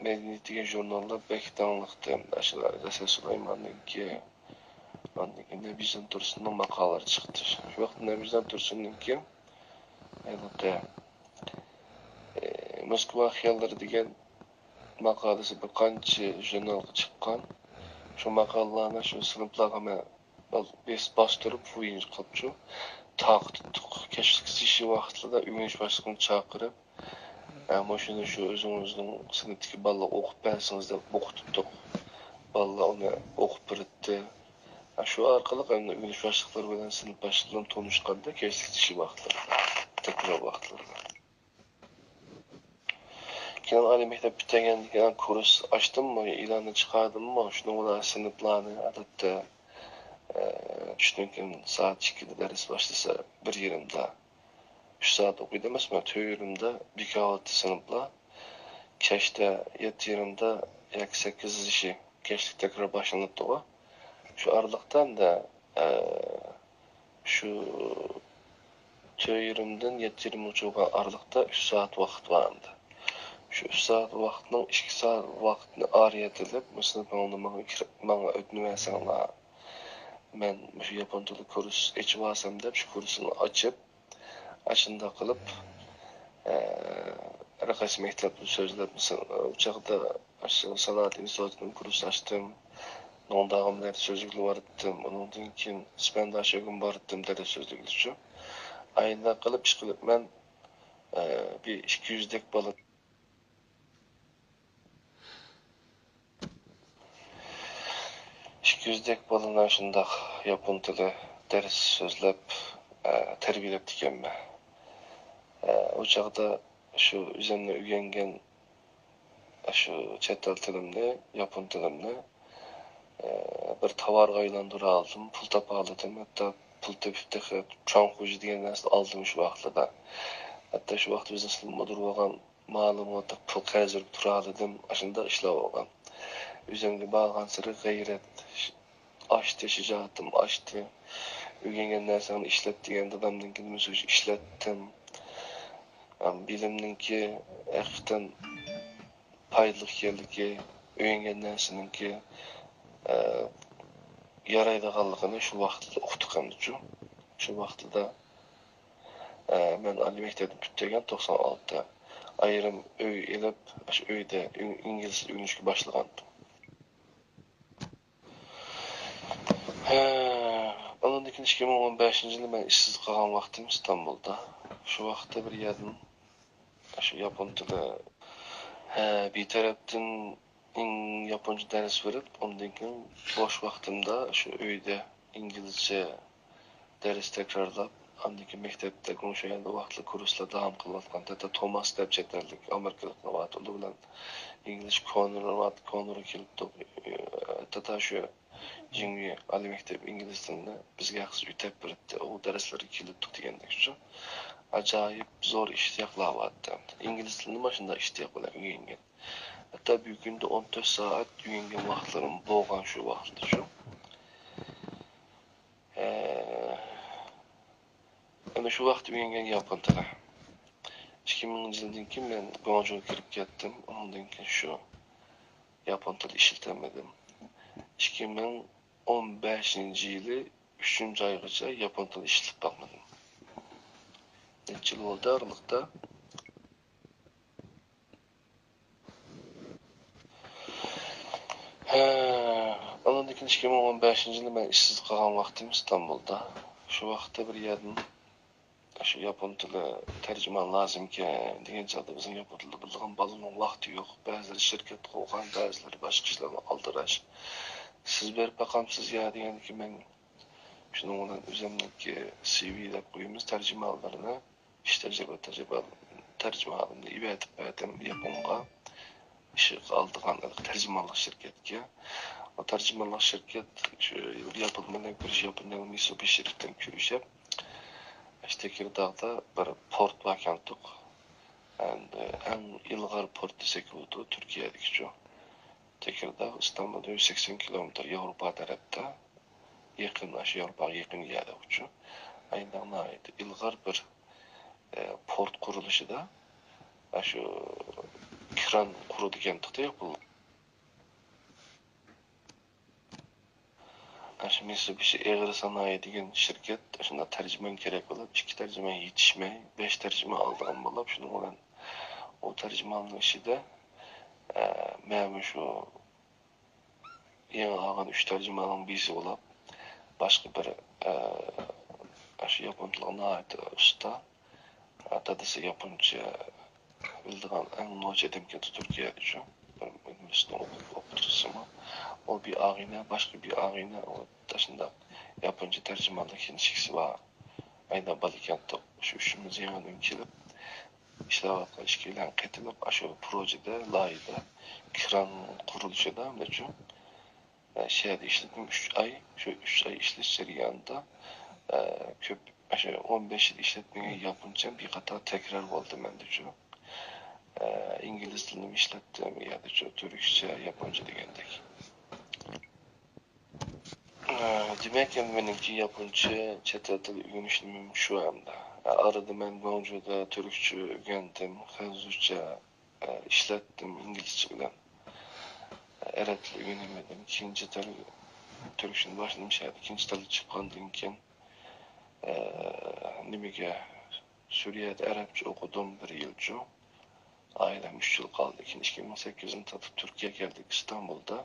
مەدەنىيىتى دېگەن ژۇرناللار بەك داڭلىقتى. ئاشۇ رەسۇل سۇلايماننىڭكى، ئاندىن كېيىن نەبىجان تۇرسۇننىڭ ماقالىلىرى چىقتى. شۇ ۋاقىتتا نەبىجان تۇرسۇننىڭكى ھېلىقى، ئى، موسكۋا خىياللىرى دېگەن ماقالىسى بىر قانچە ژۇرنالغا چىققان. شۇ ماقالىلارنى شۇ سىنىپلارغا مەن بال-، بېسىپ باستۇرۇپ، فۇيىنچ قىلىپچۇ، تارقىتىپتۇق. كەچلىك تىكىشى ۋاقتىدا ئۆگىنىش باشلىقىنى چاقىرىپ، ئە، مۇشۇنى شۇ ئۆزىڭىزنىڭ سىنىپتىكى بالىلارغا ئوقۇپ بەرسىڭىز دەپ ئوقۇتۇپتۇق. بالىلار ئۇنى ئوقۇپ بېرەتتى. ئە، شۇ ئارقىلىق ئەمدى ئۆگىنىش باشلىقلىرى بىلەن سىنىپ باشلىقلىرى تونۇشقاندا، كەچلىك تىكىشى ۋاقتىدا، تەكرار ۋاقىتلىرىدا. كېيىن ئالىي مەكتەپ پۈتتۈرگەندىن كېيىن كۇرس ئاچتىممۇ، ئېلاننى چىقاردىممۇ، شۇنىڭ بىلەن سىنىپلارنى ئادەتتە، ئە، چۈشتىن كېيىن سائەت ئىككىدە دەرس باشلىسا، بىر يېرىمدا، ئۈچ سائەت ئوقۇيدۇ ئەمەسمۇ، تۆت يېرىمدا بىكارلىتى سىنىپلار. كەچتە يەتتە يېرىمدا ياكى سەككىز ئىشى كەچلىك تەكرار باشلىنىپتىغۇ. شۇ ئارىلىقتا ئەمدى، ئە، شۇ تۆت يېرىمدىن يەتتە يېرىمغىچە بولغان ئارىلىقتا ئۈچ سائەت ۋاقىت بار ئەمدى. شۇ ئۈچ سائەت ۋاقىتنىڭ ئىككى سائەت ۋاقتىنى ئارىيەتلەپ، مۇشۇ سىنىپىڭلارنى ماڭا كىر-، ماڭا ئۆتۈنۈۋەرسەڭلار. مەن مۇشۇ ياپون تىلى كۇرس ئېچىۋالسام دەپ، شۇ كۇرسنى ئاچىپ، ئاشۇنداق قىلىپ، ئە، ھەر قايسى مەكتەپتىن سۆزلەپ، مىسال، ئۇ چاغدا ئاشۇ سانائەت ئىنستىتۇتىدىن كۇرس ئاچتىم. نوڭداغا بىلەن سۆزلۈكلەر باراتتىم. ئۇنىڭدىن كېيىن سىپەنداشىگىمۇ باراتتىم دەرس سۆزلىگۈچى. ئاينداق قىلىپ ئىش قىلىپ مەن، ئە، بىر ئىككى يۈزدەك بالا، ئىككى يۈزدەك بالىنى شۇنداق ياپون تىلى دەرس سۆزلەپ، ئە، تەربىيەلەپتىكەنمەن. ئە، ئۇ چاغدا شۇ ئۆزۈمنى ئۆگەنگەن ئاشۇ چەت ئەل تىلىمنى، ياپون تىلىمنى، ئە، بىر تاۋارغا ئايلاندۇرالىدىم، پۇل تاپالىدىم، ھەتتا پۇل تېپىپ تېخى چوڭ خوجا دېگەن نەرسىنى ئالدىم شۇ ۋاقىتلاردا. ھەتتا شۇ ۋاقىت بىزنىڭ مۇدىر بولغان مالىمغا پۇل قەرز بېرىپ تۇرالىدىم، ئاشۇنداق ئىشلار بولغان. ئۆزۈمگە بارغانسېرى غەيرەت ئاشتى، شىجائىتىم ئاشتى. ئۆگەنگەن نەرسەڭنى ئىشلەت دېگەن دادامنىڭكىدىن مۇشۇ ئىشلەتتىم. بىلىمنىڭكى ھەقىقەتەن پايدىلىق ئىكەنلىكى، ئۆگەنگەن نەرسىنىڭكى، ئە، يارايدىغانلىقىنى شۇ ۋاقىتتا ئۇقتۇق ئەمدىچۇ. شۇ ۋاقتىدا، ئە، مەن ئالىي مەكتەپنى پۈتتۈرگەن توقسان ئالتىدا. ئايرىم ئۆي ئېلىپ، ئاشۇ ئۆيدە ئىن-، ئىنگلىز تىلى ئۆگىنىشكە باشلىغانىدىم. ھە، ئۇنىڭدىن كېيىن ئىككى مىڭ ئون بەشىنچى يىلى مەن ئىشسىز قالغان ۋاقتىم ئىستانبۇلدا. شۇ ۋاقىتتا بىر يەردىن شۇ ياپون تىلى، ھە، بىر تەرەپتىن ئىڭ-، ياپونچە دەرس بېرىپ، ئۇندىن كېيىن بوش ۋاقتىمدا شۇ ئۆيدە ئىنگلىزچە دەرس تەكرارلاپ، ئاندىن كېيىن مەكتەپتە گۇڭشيەندە ۋاقىتلىق كۇرسلار داۋام قىلىۋاتقان. ھەتتا توماس دەپ چەت ئەللىك ئامېرىكىلىق بار، ئۇلار بىلەن ئىنگلىز كونېر، كونېرغا كېلىپتۇق. ھەتتا شۇ جىڭۋې ئالىي مەكتەپ ئىنگلىز تىلىنى بىزگە ھەقسىز ئۆتەپ بېرەتتى. ئۇ دەرسلەرگە كېلىپتۇق دېگەندەك شۇ. ئاجايىپ زور ئىشتىياقلار بارتتى. ئىنگلىز تىلىنىمۇ شۇنداق ئىشتىياق بىلەن ئۆگەنگەن. ھەتتا بۈگۈن كۈندە ئون تۆت سائەت ئۆگەنگەن ۋاقىتلىرىم بولغان شۇ ۋاقىتتا شۇ. ئە، ئەنە شۇ ۋاقىت ئۆگەنگەن ياپون تىلى. ئىككى مىڭىنچى يىلدىن كېيىن مەن گۇاڭجۇغا كىرىپ كەتتىم. ئۇنىڭدىن كېيىن شۇ ياپون تىلى ئىشلىتەلمىدىم. ئىككى مىڭ ئون بەشىنچى يىلى ئۈچىنچى ئايغىچە ياپون تىلى ئىشلىتىپ باقمىدىم. نەچچە يىل بولدى ئارىلىقتا؟ ھە، ئاندىن كېيىن ئىككى مىڭ ئون بەشىنچى يىلى مەن ئىشسىز قالغان ۋاقتىم ئىستانبۇلدا. شۇ ۋاقىتتا بىر يەردىن شۇ ياپون تىلى تەرجىمان لازىمكەن دېگەن چاغدا، بىزنىڭ ياپون تىلىدا بىلىدىغان بالىنىڭ ۋاقتى يوق. بەزىلىرى شىركەت قۇرغان، بەزىلىرى باشقا ئىشلارغا ئالدىراش. سىز بېرىپ باقامسىز يا دېگەندىكىن، مەن شۇنىڭ بىلەن ئۆزۈمنىڭكى سىۋى دەپ قويىمىز، تەرجىمانلىرىنى، ئىش تەجرىبە، تەجرىبە، تەرجىمانلىرىنى ئەۋەتىپ بەردىم ياپونغا. ئىشقا ئالىدىغان تەرجىمانلىق شىركەتكە. ئۇ تەرجىمانلىق شىركەت شۇ ياپون بىلەن كۆرۈشۈپ، ياپونىيەنىڭ مىتسۇبىشى شىركىتى بىلەن كۆرۈشۈپ، ئىشتە تېكىرداغدا بىر پورت باركەنتۇق. ئەمدى ئەڭ ئىلغار پورت دېسەك بولىدۇ، تۈركىيەدىكىچۇ. تېكىرداغ ئىستانبۇلدىن يۈز سەكسەن كىلومېتىر ياۋروپا تەرەپتە. يېقىن، ئاشۇ ياۋروپاغا يېقىن يەردە ئۇچۇ. ئايناق ناھايىتى ئىلغار بىر، ئە، پورت قۇرۇلۇشىدا، ئاشۇ كران قۇرىدىكەنتۇق-دە، ياپونلار. ئاشۇ مىتسۇبىشى ئېغىر سانائى دېگەن شىركەت شۇنداق تەرجىمان كېرەك بولۇپ، ئىككى تەرجىمان يېتىشمەي، بەش تەرجىمان ئالىدىغان بولۇپ، شۇنىڭ بىلەن ئۇ تەرجىماننىڭ ئىچىدە، ئە، مەنمۇ شۇ يېڭى ئالغان ئۈچ تەرجىماننىڭ بىرسى بولۇپ، باشقا بىر، ئە، ئاشۇ ياپون تىلىغا ناھايىتى ئۇستا، ئە، دادىسى ياپونچە بىلىدىغان ئەڭ نوچى ئادەمكەن تۈركىيەدىچۇ. بىر ئۇنىۋېرسىتېتنىڭ ئوقۇ-، ئوقۇتقۇچىسىمۇ. ئۇ بىر ئاغىنە، باشقا بىر ئاغىنە، ئۇ شۇنداق ياپونچە تەرجىمانلىق كىنىشكىسى بار. ئاينا بالىكەنتۇق. شۇ ئۈچىمىز يېڭىدىن كېلىپ، ئىشلەۋاتقان ئىككىيلەن قېتىلىپ، ئاشۇ پروژېدا، لايىھىدا، كران قۇرۇلۇشىدا، مەنچۇ، ئە، شۇ يەردە ئىشلىدىم ئۈچ ئاي. شۇ ئۈچ ئاي ئىشلەش جەريانىدا، ئە، كۆپ، ئاشۇ ئون بەش يىل ئىشلەتمىگەن ياپونچەم بىر قاتار تەكرار بولدى مەندىچۇ. ئە، ئىنگلىز تىلىنىمۇ ئىشلەتتىم، يەردىچۇ، تۈركچە، ياپونچە دېگەندەك. ئە، دېمەك، ئەمدى مېنىڭكى ياپونچە چەت ئەل تىلى ئۆگىنىش نېمىم شۇ ئەمدى. ئە، ئارىدا مەن گۇاڭجۇدا تۈركچە ئۆگەندىم، خەنزۇچە، ئە، ئىشلەتتىم ئىنگلىزچە بىلەن. ئەرەب تىلى ئۆگىنەلمىدىم. كېيىن چەت ئەل، تۈركچىنى باشلىدىم شەھەردە، كېيىن چەت ئەلگە چىققاندىن كېيىن، ئە، نېمىگە، سۈرىيەدە ئەرەبچە ئوقۇدۇم بىر يىلچۇ. ئائىلەم ئۈچ يىل قالدى. كېيىن ئىككى مىڭ سەككىزدىن تارتىپ تۈركىيەگە كەلدۇق، ئىستانبۇلدا.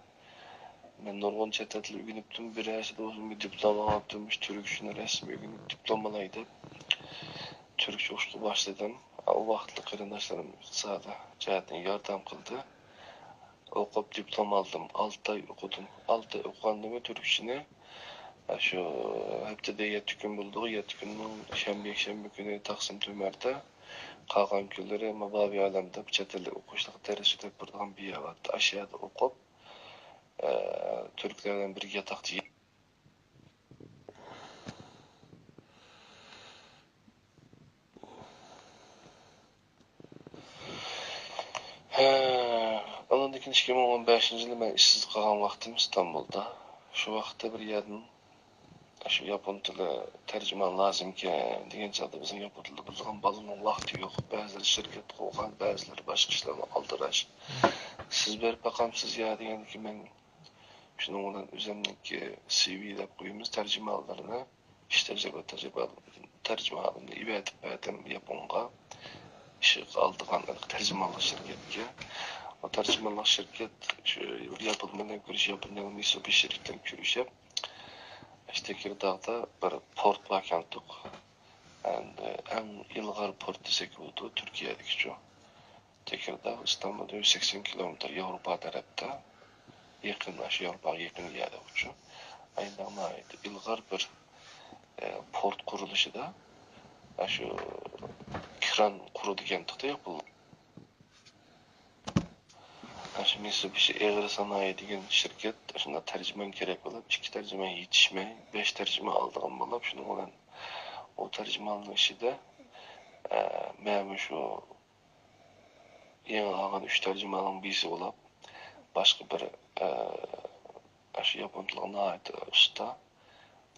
مەن نۇرغۇن چەت ئەل تىلى ئۆگىنىپتىم. بىرەرسىدە بولسىمۇ بىر دىپلوم ئالغانتىم، مۇشۇ تۈركچىنى رەسمىي ئۆگىنىپ دىپلوم ئالاي دەپ. تۈركچە ئوقۇشقا باشلىدىم. ئۇ ۋاقىتلىق قېرىنداشلىرىم ئىقتىسادىي جەھەتتىن ياردەم قىلدى. ئوقۇپ دىپلوم ئالدىم. ئالتە ئاي ئوقۇدۇم. ئالتە ئاي ئوقۇغاندىمۇ تۈركچىنى، شۇ ھەپتىدە يەتتە كۈن بولىدىغۇ، يەتتە كۈننىڭ شەنبە، يەكشەنبە كۈنى تاقسىم تۆمۈردە، قالغان كۈنلىرى مابابى ئالەمدە چەت ئەلدە ئوقۇشلۇق دەرس ئۆتۈپ بېرىدىغان بىر يەر بارتتى. ئاشۇ يەردە ئوقۇپ، ئە، تۈركلەر بىلەن بىرگە ياتاقتا يەپ. ھە، ئاندىن كېيىن ئىككى مىڭ ئون بەشىنچى يىلى مەن ئىشسىز قالغان ۋاقتىم ئىستانبۇلدا. شۇ ۋاقىتتا بىر يەردىن شۇ ياپون تىلى تەرجىمان لازىمكەن دېگەن چاغدا، بىزنىڭ ياپون تىلىدا بىلىدىغان بالىنىڭ ۋاقتى يوق. بەزىلىرى شىركەت قۇرغان، بەزىلىرى باشقا ئىشلارغا ئالدىراش. سىز بېرىپ باقامسىز يا دېگەندىكىن، مەن شۇنىڭ بىلەن ئۆزۈمنىڭكى سىۋى دەپ قويىمىز، تەرجىمانلىرىنى، ئىش تەجرىبە، تەجرىبە، تەرجىمانلىرىنى ئەۋەتىپ بەردىم ياپونغا. ئىشقا ئالىدىغان تەرجىمانلىق شىركەتكە. ئۇ تەرجىمانلىق شىركەت شۇ ياپون بىلەن كۆرۈشۈپ، ياپونىيەنىڭ مىتسۇبىشى شىركىتى بىلەن كۆرۈشۈپ، ئىشتە تېكىرداغدا بىر پورت باركەنتۇق. ئەمدى ئەڭ ئىلغار پورت دېسەك بولىدۇ، تۈركىيەدىكىچۇ. تېكىرداغ ئىستانبۇلدىن يۈز سەكسەن كىلومېتىر ياۋروپا تەرەپتە. يېقىن، ئاشۇ ياۋروپاغا يېقىن يەردە ئۇچۇ. ئايناق ناھايىتى ئىلغار بىر، ئە، پورت قۇرۇلۇشىدا، ئاشۇ كران قۇرىدىكەنتۇق-دە، ياپونلار. ئاشۇ مىتسۇبىشى ئېغىر سانائى دېگەن شىركەت شۇنداق تەرجىمان كېرەك بولۇپ، ئىككى تەرجىمان يېتىشمەي، بەش تەرجىمان ئالىدىغان بولۇپ، شۇنىڭ بىلەن ئۇ تەرجىماننىڭ ئىچىدە، ئە، مەنمۇ شۇ يېڭى ئالغان ئۈچ تەرجىماننىڭ بىرسى بولۇپ، باشقا بىر، ئە، ئاشۇ ياپون تىلىغا ناھايىتى ئۇستا،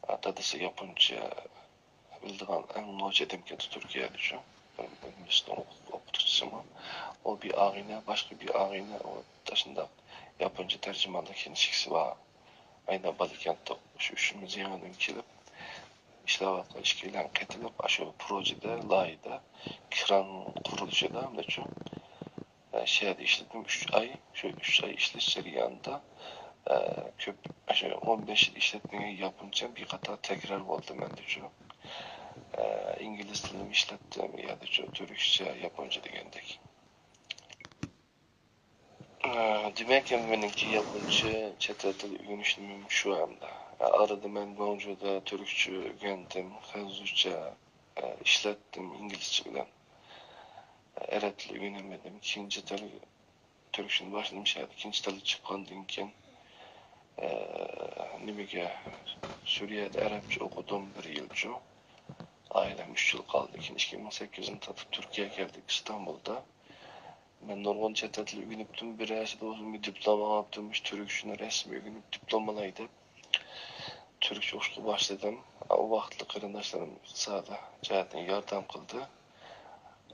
ئە، دادىسى ياپونچە بىلىدىغان ئەڭ نوچى ئادەم كەتتى تۈركىيەدىچۇ. بىر ئۇنىۋېرسىتېتنىڭ ئوقۇ-، ئوقۇتقۇچىسىمۇ. ئۇ بىر ئاغىنە، باشقا بىر ئاغىنە، ئۇ شۇنداق ياپونچە تەرجىمانلىق كىنىشكىسى بار. ئاينا بالىكەنتتە شۇ ئۈچىمىز يېڭىدىن كېلىپ، ئىشلەۋاتقان ئىككىيلەن قېتىلىپ، ئاشۇ پروژېدا، لايىھىدا، كران قۇرۇلۇشىدا، ئاندىچۇ. ئە، شۇ يەردە ئىشلىدىم ئۈچ ئاي. شۇ ئۈچ ئاي ئىشلەش جەريانىدا، ئە، كۆپ، شۇ ئون بەش يىل ئىشلەتمىگەن ياپونچام بىر قاتار تەكرار بولدى مەندىچۇ. ئە، ئىنگلىز تىلىنىمۇ ئىشلەتتىم، يەردىچۇ تۈركچە، ياپونچە دېگەندەك. ئە، دېمەك، مېنىڭكى ياپونچە چەت ئەل تىلى ئۆگىنىشنىڭ شۇ ھەمدە. ئە، ئارىدا مەن گۇاڭجۇدا تۈركچە ئۆگەندىم، خەنزۇچە، ئە، ئىشلەتتىم ئىنگلىزچە بىلەن. ئەرەب تىلى ئۆگىنەلمىدىم. كېيىنچە تىل، تۈركچىنى باشلىدىم، شۇ يەردە ئىككىنچى تىلغا چىققاندىن كېيىن، ئە، نېمىگە، سۈرىيەدە ئەرەبچە ئوقۇدۇم بىر يىلچۇ. ئائىلەم ئۈچ يىل قالدى. كېيىن ئىككى مىڭ سەككىزدىن تارتىپ تۈركىيەگە كەلدىك، ئىستانبۇلدا. مەن نۇرغۇن چەت ئەل تىلى ئۆگىنىپتىم، بىرەرسىدە بولسىمۇ بىر دىپلوم ئاپتىم، مۇشۇ تۈركچىنى رەسمىي ئۆگىنىپ دىپلوم ئالاي دەپ. تۈركچە ئوقۇشقا باشلىدىم. ئۇ ۋاقىتلىق قېرىنداشلىرىم ئىقتىسادىي جەھەتتىن ياردەم قىلدى.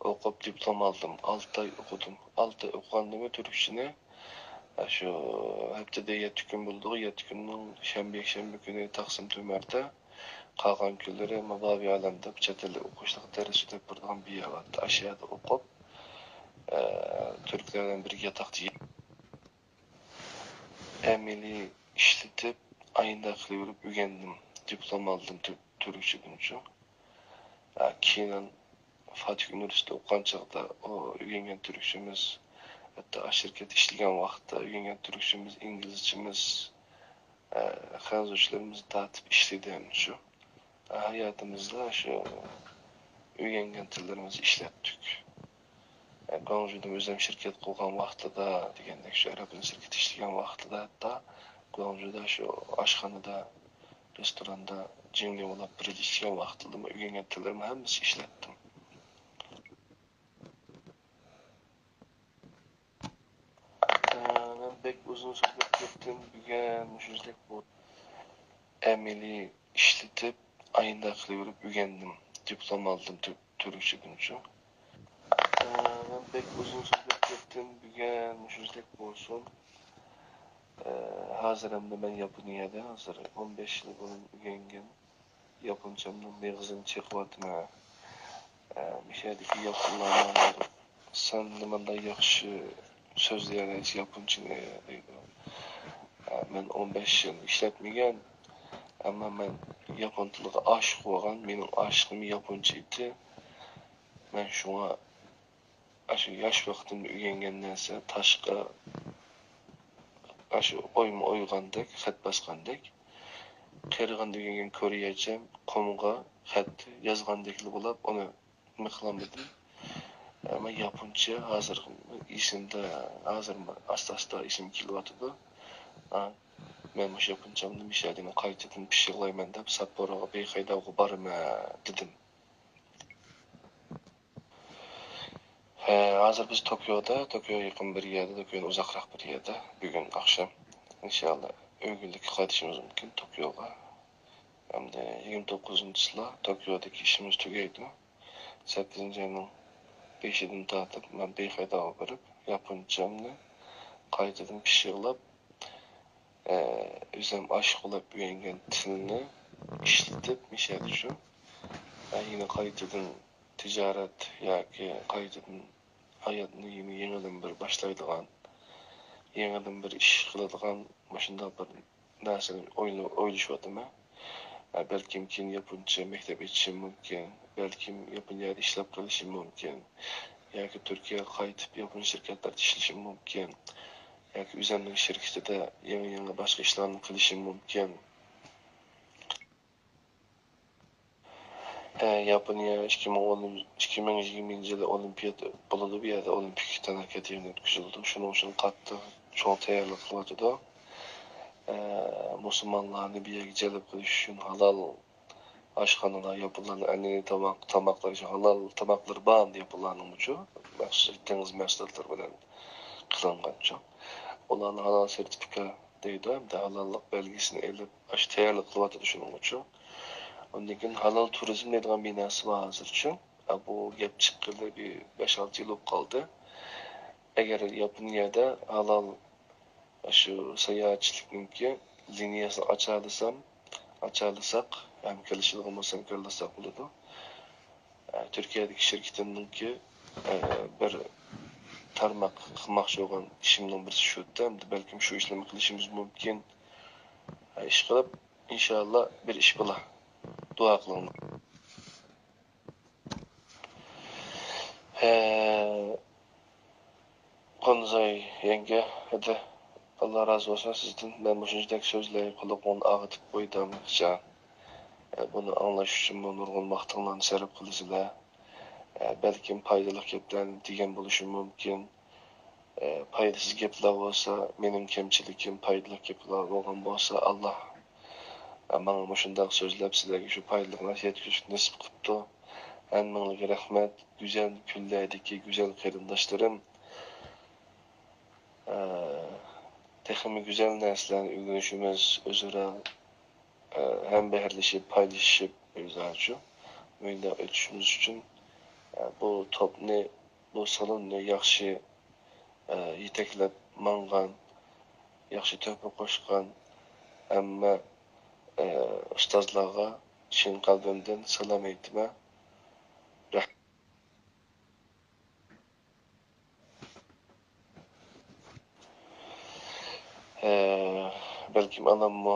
ئوقۇپ دىپلوم ئالدىم. ئالتە ئاي ئوقۇدۇم. ئالتە ئاي ئوقۇغاندىمۇ تۈركچىنى، شۇ ھەپتىدە يەتتە كۈن بولىدىغۇ، يەتتە كۈننىڭ شەنبە، يەكشەنبە كۈنى تاقسىم تۆمۈرتە، قالغان كۈنلىرى مابابى ئالەم دەپ چەت ئەلدە ئوقۇشلۇق دەرس ئۆتۈپ بېرىدىغان بىر يەر بارتتى. ئاشۇ يەردە ئوقۇپ، ئە، تۈركلەر بىلەن بىرگە ياتاقتا يەپ، ئەمەلىي ئىشلىتىپ، ئاينىدا قىلىۋېرىپ ئۆگەندىم. دىپلوم ئالدىم تۈر-، تۈركچىدىنچۇ. ئە، كېيىن فاتىھ ئۇنىۋېرسىتېتىدا ئوقۇغان چاغدا ئۇ ئۆگەنگەن تۈركچىمىز، ھەتتا ئاشۇ شىركەتتە ئىشلىگەن ۋاقىتتا ئۆگەنگەن تۈركچىمىز، ئىنگلىزچىمىز، ئە، خەنزۇچىلىرىمىز تارتىپ ئىشلىدىمچۇ. ھاياتىمىزدا شۇ ئۆگەنگەن تىللىرىمىزنى ئىشلەتتۇق. گۇاڭجۇدا ئۆزۈم شىركەت قۇرغان ۋاقتىدا دېگەندەك، شۇ ئەرەب بىلەن شىركەت ئىشلىگەن ۋاقتىدا ھەتتا گۇاڭجۇدا شۇ ئاشخانىدا، رېستوراندا جىڭلى بولاپ بىرگە ئىشلىگەن ۋاقتىدىمۇ ئۆگەنگەن تىللىرىمنى ھەممىسى ئىشلەتتىم. ئە، مەن بەك ئۇزۇن سۆزلەپ كەتتىم، بۈگۈن مۇشۇندەك بولدى. ئەمەلىي ئىشلىتىپ، ئاينىدا قىلىۋېرىپ ئۆگەندىم. دىپلوم ئالدىم تۈر-، تۈركچىدىنچۇ. ئە، مەن بەك ئۇزۇن سۆزلەپ كەتتىم، بۈگۈن مۇشۇندەك بولسۇن. ئە، ھازىر ئەمدى مەن ياپونىيەدە، ھازىر ئون بەش يىل بۇرۇن ئۆگەنگەن ياپونچامنىڭ مېغىزىنى چېقىۋاتىمەن. ئە، مۇشۇ يەردىكى ياپونلارنىڭ، سەن نېمانداق ياخشى سۆزلىيەلەيسەن ياپونچىنى دەيدۇ. ئە، مەن ئون بەش يىل ئىشلەتمىگەن، ئەمما مەن ياپون تىلىغا ئاشىق بولغان، مېنىڭ ئاشىقىم ياپونچە ئىدى. مەن شۇڭا ئاشۇ ياش ۋاقتىمدا ئۆگەنگەن نەرسە تاشقا ئاشۇ ئويما ئويغاندەك، خەت باسقاندەك. قېرىغاندا ئۆگەنگەن كورېيەچە قۇمغا خەت يازغاندەكلا بولاپ، ئۇنى نېمە قىلالمىدىم. ئەمما ياپونچە ھازىر ئېسىمدە، ھازىر ئاستا-ئاستا ئېسىمگە كېلىۋاتىدۇ. ئا، مەن مۇشۇ ياپونچامنى مىشەدىن قايتىدىن پىششىقلايمەن دەپ، ساپپوروغا بېيخەيداۋغا بارىمەن دېدىم. ھە، ھازىر بىز توكيودا، توكيوغا يېقىن بىر يەردە، توكيودىن ئۇزاقراق بىر يەردە. بۈگۈن ئاخشام، ئىنشاللا، ئۆگۈنلۈككە قايتىشىمىز مۇمكىن توكيوغا. ھەمدە يىگىرمە توققۇزىنچى چىسلا توكيودىكى ئىشىمىز تۈگەيدۇ. سەككىزىنچى ئاينىڭ بەشىدىن تارتىپ مەن بېيخەيداۋغا بېرىپ، ياپونچامنى قايتىدىن پىششىقلاپ، ئە، ئۆزۈم ئاشىق بولۇپ ئۆگەنگەن تىلنى ئىشلىتىپ ياشايدۇ شۇ. ئە، يەنە قايتىدىن تىجارەت ياكى قايتىدىن ھاياتنى يەنە يېڭىدىن بىر باشلايدىغان، يېڭىدىن بىر ئىش قىلىدىغان مۇشۇنداق بىر نەرسىنى ئويلا-، ئويلىشىۋاتىمەن. ئە، بەلكىم كېيىن ياپونچە مەكتەپ ئېچىشىم مۇمكىن، بەلكىم ياپونىيەدە ئىشلەپ قېلىشىم مۇمكىن، ياكى تۈركىيەگە قايتىپ ياپون شىركەتلەردە ئىشلىشىم مۇمكىن. ياكى ئۆزۈمنىڭ شىركىتىدە يېڭى-يېڭى باشقا ئىشلارنى قىلىشىم مۇمكىن. ئە، ياپونىيە ئىككى مىڭ ئون، ئىككى مىڭ يىگىرمىنچى يىلى ئولىمپىيات بولىدۇ، بۇ يەردە ئولىمپىك تەنھەرىكەت يىغىنى ئۆتكۈزۈلىدۇ. شۇنىڭ ئۈچۈن قاتتىق چوڭ تەييارلىق قىلىۋاتىدۇ. ئە، مۇسۇلمانلارنى بۇ يەرگە جەلپ قىلىش ئۈچۈن ھالال ئاشخانىلار، ياپونلارنىڭ ئەنئەنىۋى تاماق، تاماقلىرى، ھالال تاماقلىرى بار ئەمدى ياپونلارنىڭمۇچۇ. مەخسۇس دېڭىز مەھسۇلاتلىرى بىلەن قىلىنغانچۇ. ئۇلارنى ھالال سېرتىفىكات دەيدۇ، ھەمدە ھالاللىق بەلگىسىنى ئېلىپ، ئاشۇ تەييارلىق قىلىۋاتىدۇ شۇنىڭغىچۇ. ئۇندىن كېيىن ھالال تۇرىزم دەيدىغان بىناسى بار ھازىرچۇ. ئە، بۇ گەپ چىققىلى بىر بەش-ئالتە يىل بولۇپ قالدى. ئەگەر ياپونىيەدە ھالال شۇ ساياھەتچىلىكنىڭكى لىنىيەسىنى ئاچالىسام، ئاچالىساق، ھەمكارلىشىدىغان بولسا ھەمكارلاشساق بولىدۇ. ئە، تۈركىيەدىكى شىركىتىمنىڭكى، ئە، بىر تارماق قىلماقچى بولغان ئىشىمنىڭ بىرسى شۇ. ئەمدى بەلكىم شۇ ئىشلارنى قىلىشىمىز مۇمكىن. ئە، ئىشقىلىپ، ئىنشاللا بىر ئىش بولا. دۇئا قىلىڭلار. ھە، قونزاي يەڭگە، ھەدە، ئاللا رازى بولسۇن سىزدىن. مەن مۇشۇنچىلىك سۆزلەي قۇلىقىڭنى ئاغىتىپ قويدۇم، جان. ئە، بۇنى ئاڭلاش ئۈچۈنمۇ نۇرغۇن ۋاقتىڭلارنى سەرپ قىلىسىلەر. ئە، بەلكىم پايدىلىق گەپلەرنى دېگەن بولۇشۇم مۇمكىن. ئە، پايدىسىز گەپلەر بولسا، مېنىڭ كەمچىلىكىم، پايدىلىق گەپلەر بولغان بولسا، ئاللا، ئە، ماڭا مۇشۇنداق سۆزلەپ، سىلەرگە شۇ پايدىلىق نەرسە يەتكۈزۈشنى نېسىپ قىپتۇ. ھەممىڭلارغا رەھمەت. گۈزەل كۈنلەردىكى گۈزەل قېرىنداشلىرىم. ئە، تېخىمۇ گۈزەل نەرسىلەرنى ئۆگىنىشىمىز، ئۆزئارا، ئە، ھەمبەھىرلىشىپ، پايدىلىشىپ، ئۆزئارىچۇ مۇنداق ئۆتۈشىمىز ئۈچۈن، ئە، بۇ توپنى، بۇ سالوننى ياخشى، ئە، يېتەكلەپ ماڭغان، ياخشى تۆھپە قوشقان ھەممە، ئە، ئۇستازلارغا چىن قەلبىمدىن سالام ئېيتىمەن. رەھمەت. ھە، بەلكىم ئاناممۇ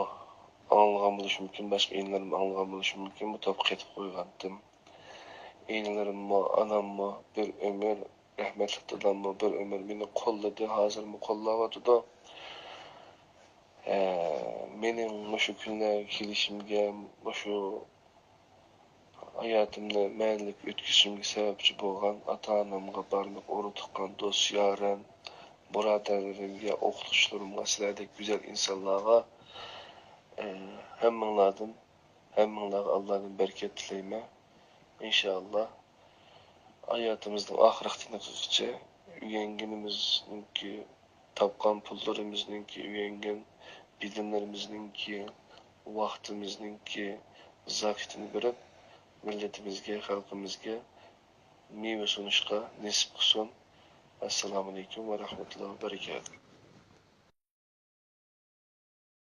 ئاڭلىغان بولۇشى مۇمكىن، باشقا ئىنىلىرىممۇ ئاڭلىغان بولۇشى مۇمكىن، بۇ توپقا قېتىپ قويغانتىم. ئىنىلىرىممۇ، ئاناممۇ بىر ئۆمۈر، رەھمەتلىك داداممۇ بىر ئۆمۈر مېنى قوللىدى، ھازىرمۇ قوللاۋاتىدۇ. ھە، مېنىڭ مۇشۇ كۈنلەرگە كېلىشىمگە، مۇشۇ ھاياتىمنى مەنىلىك ئۆتكۈزۈشۈمگە سەۋەبچى بولغان ئاتا-ئانامغا، بارلىق ئۇرۇق-تۇغقان، دوست-يارىم، بۇرادەرلىرىمگە، ئوقۇتقۇچىلىرىمغا، سىلەردەك گۈزەل ئىنسانلارغا، ئە، ھەممىڭلاردىن، ھەممىڭلارغا ئاللادىن بەرىكەت تىلەيمەن. ئىنشائاللا، ھاياتىمىزنىڭ ئاخىرقى تىنىقىغىچە ئۆگەنگىنىمىزنىڭكى، تاپقان پۇللىرىمىزنىڭكى، ئۆگەنگەن بىلىملىرىمىزنىڭكى، ۋاقتىمىزنىڭكى زاكىتىنى بېرىپ، مىللىتىمىزگە، خەلقىمىزگە مېۋە سۇنۇشقا نېسىپ قىلسۇن. ئەسسالامۇئەلەيكۇم ۋە رەھمەتۇللاھى ۋە بەرىكاتۇھ.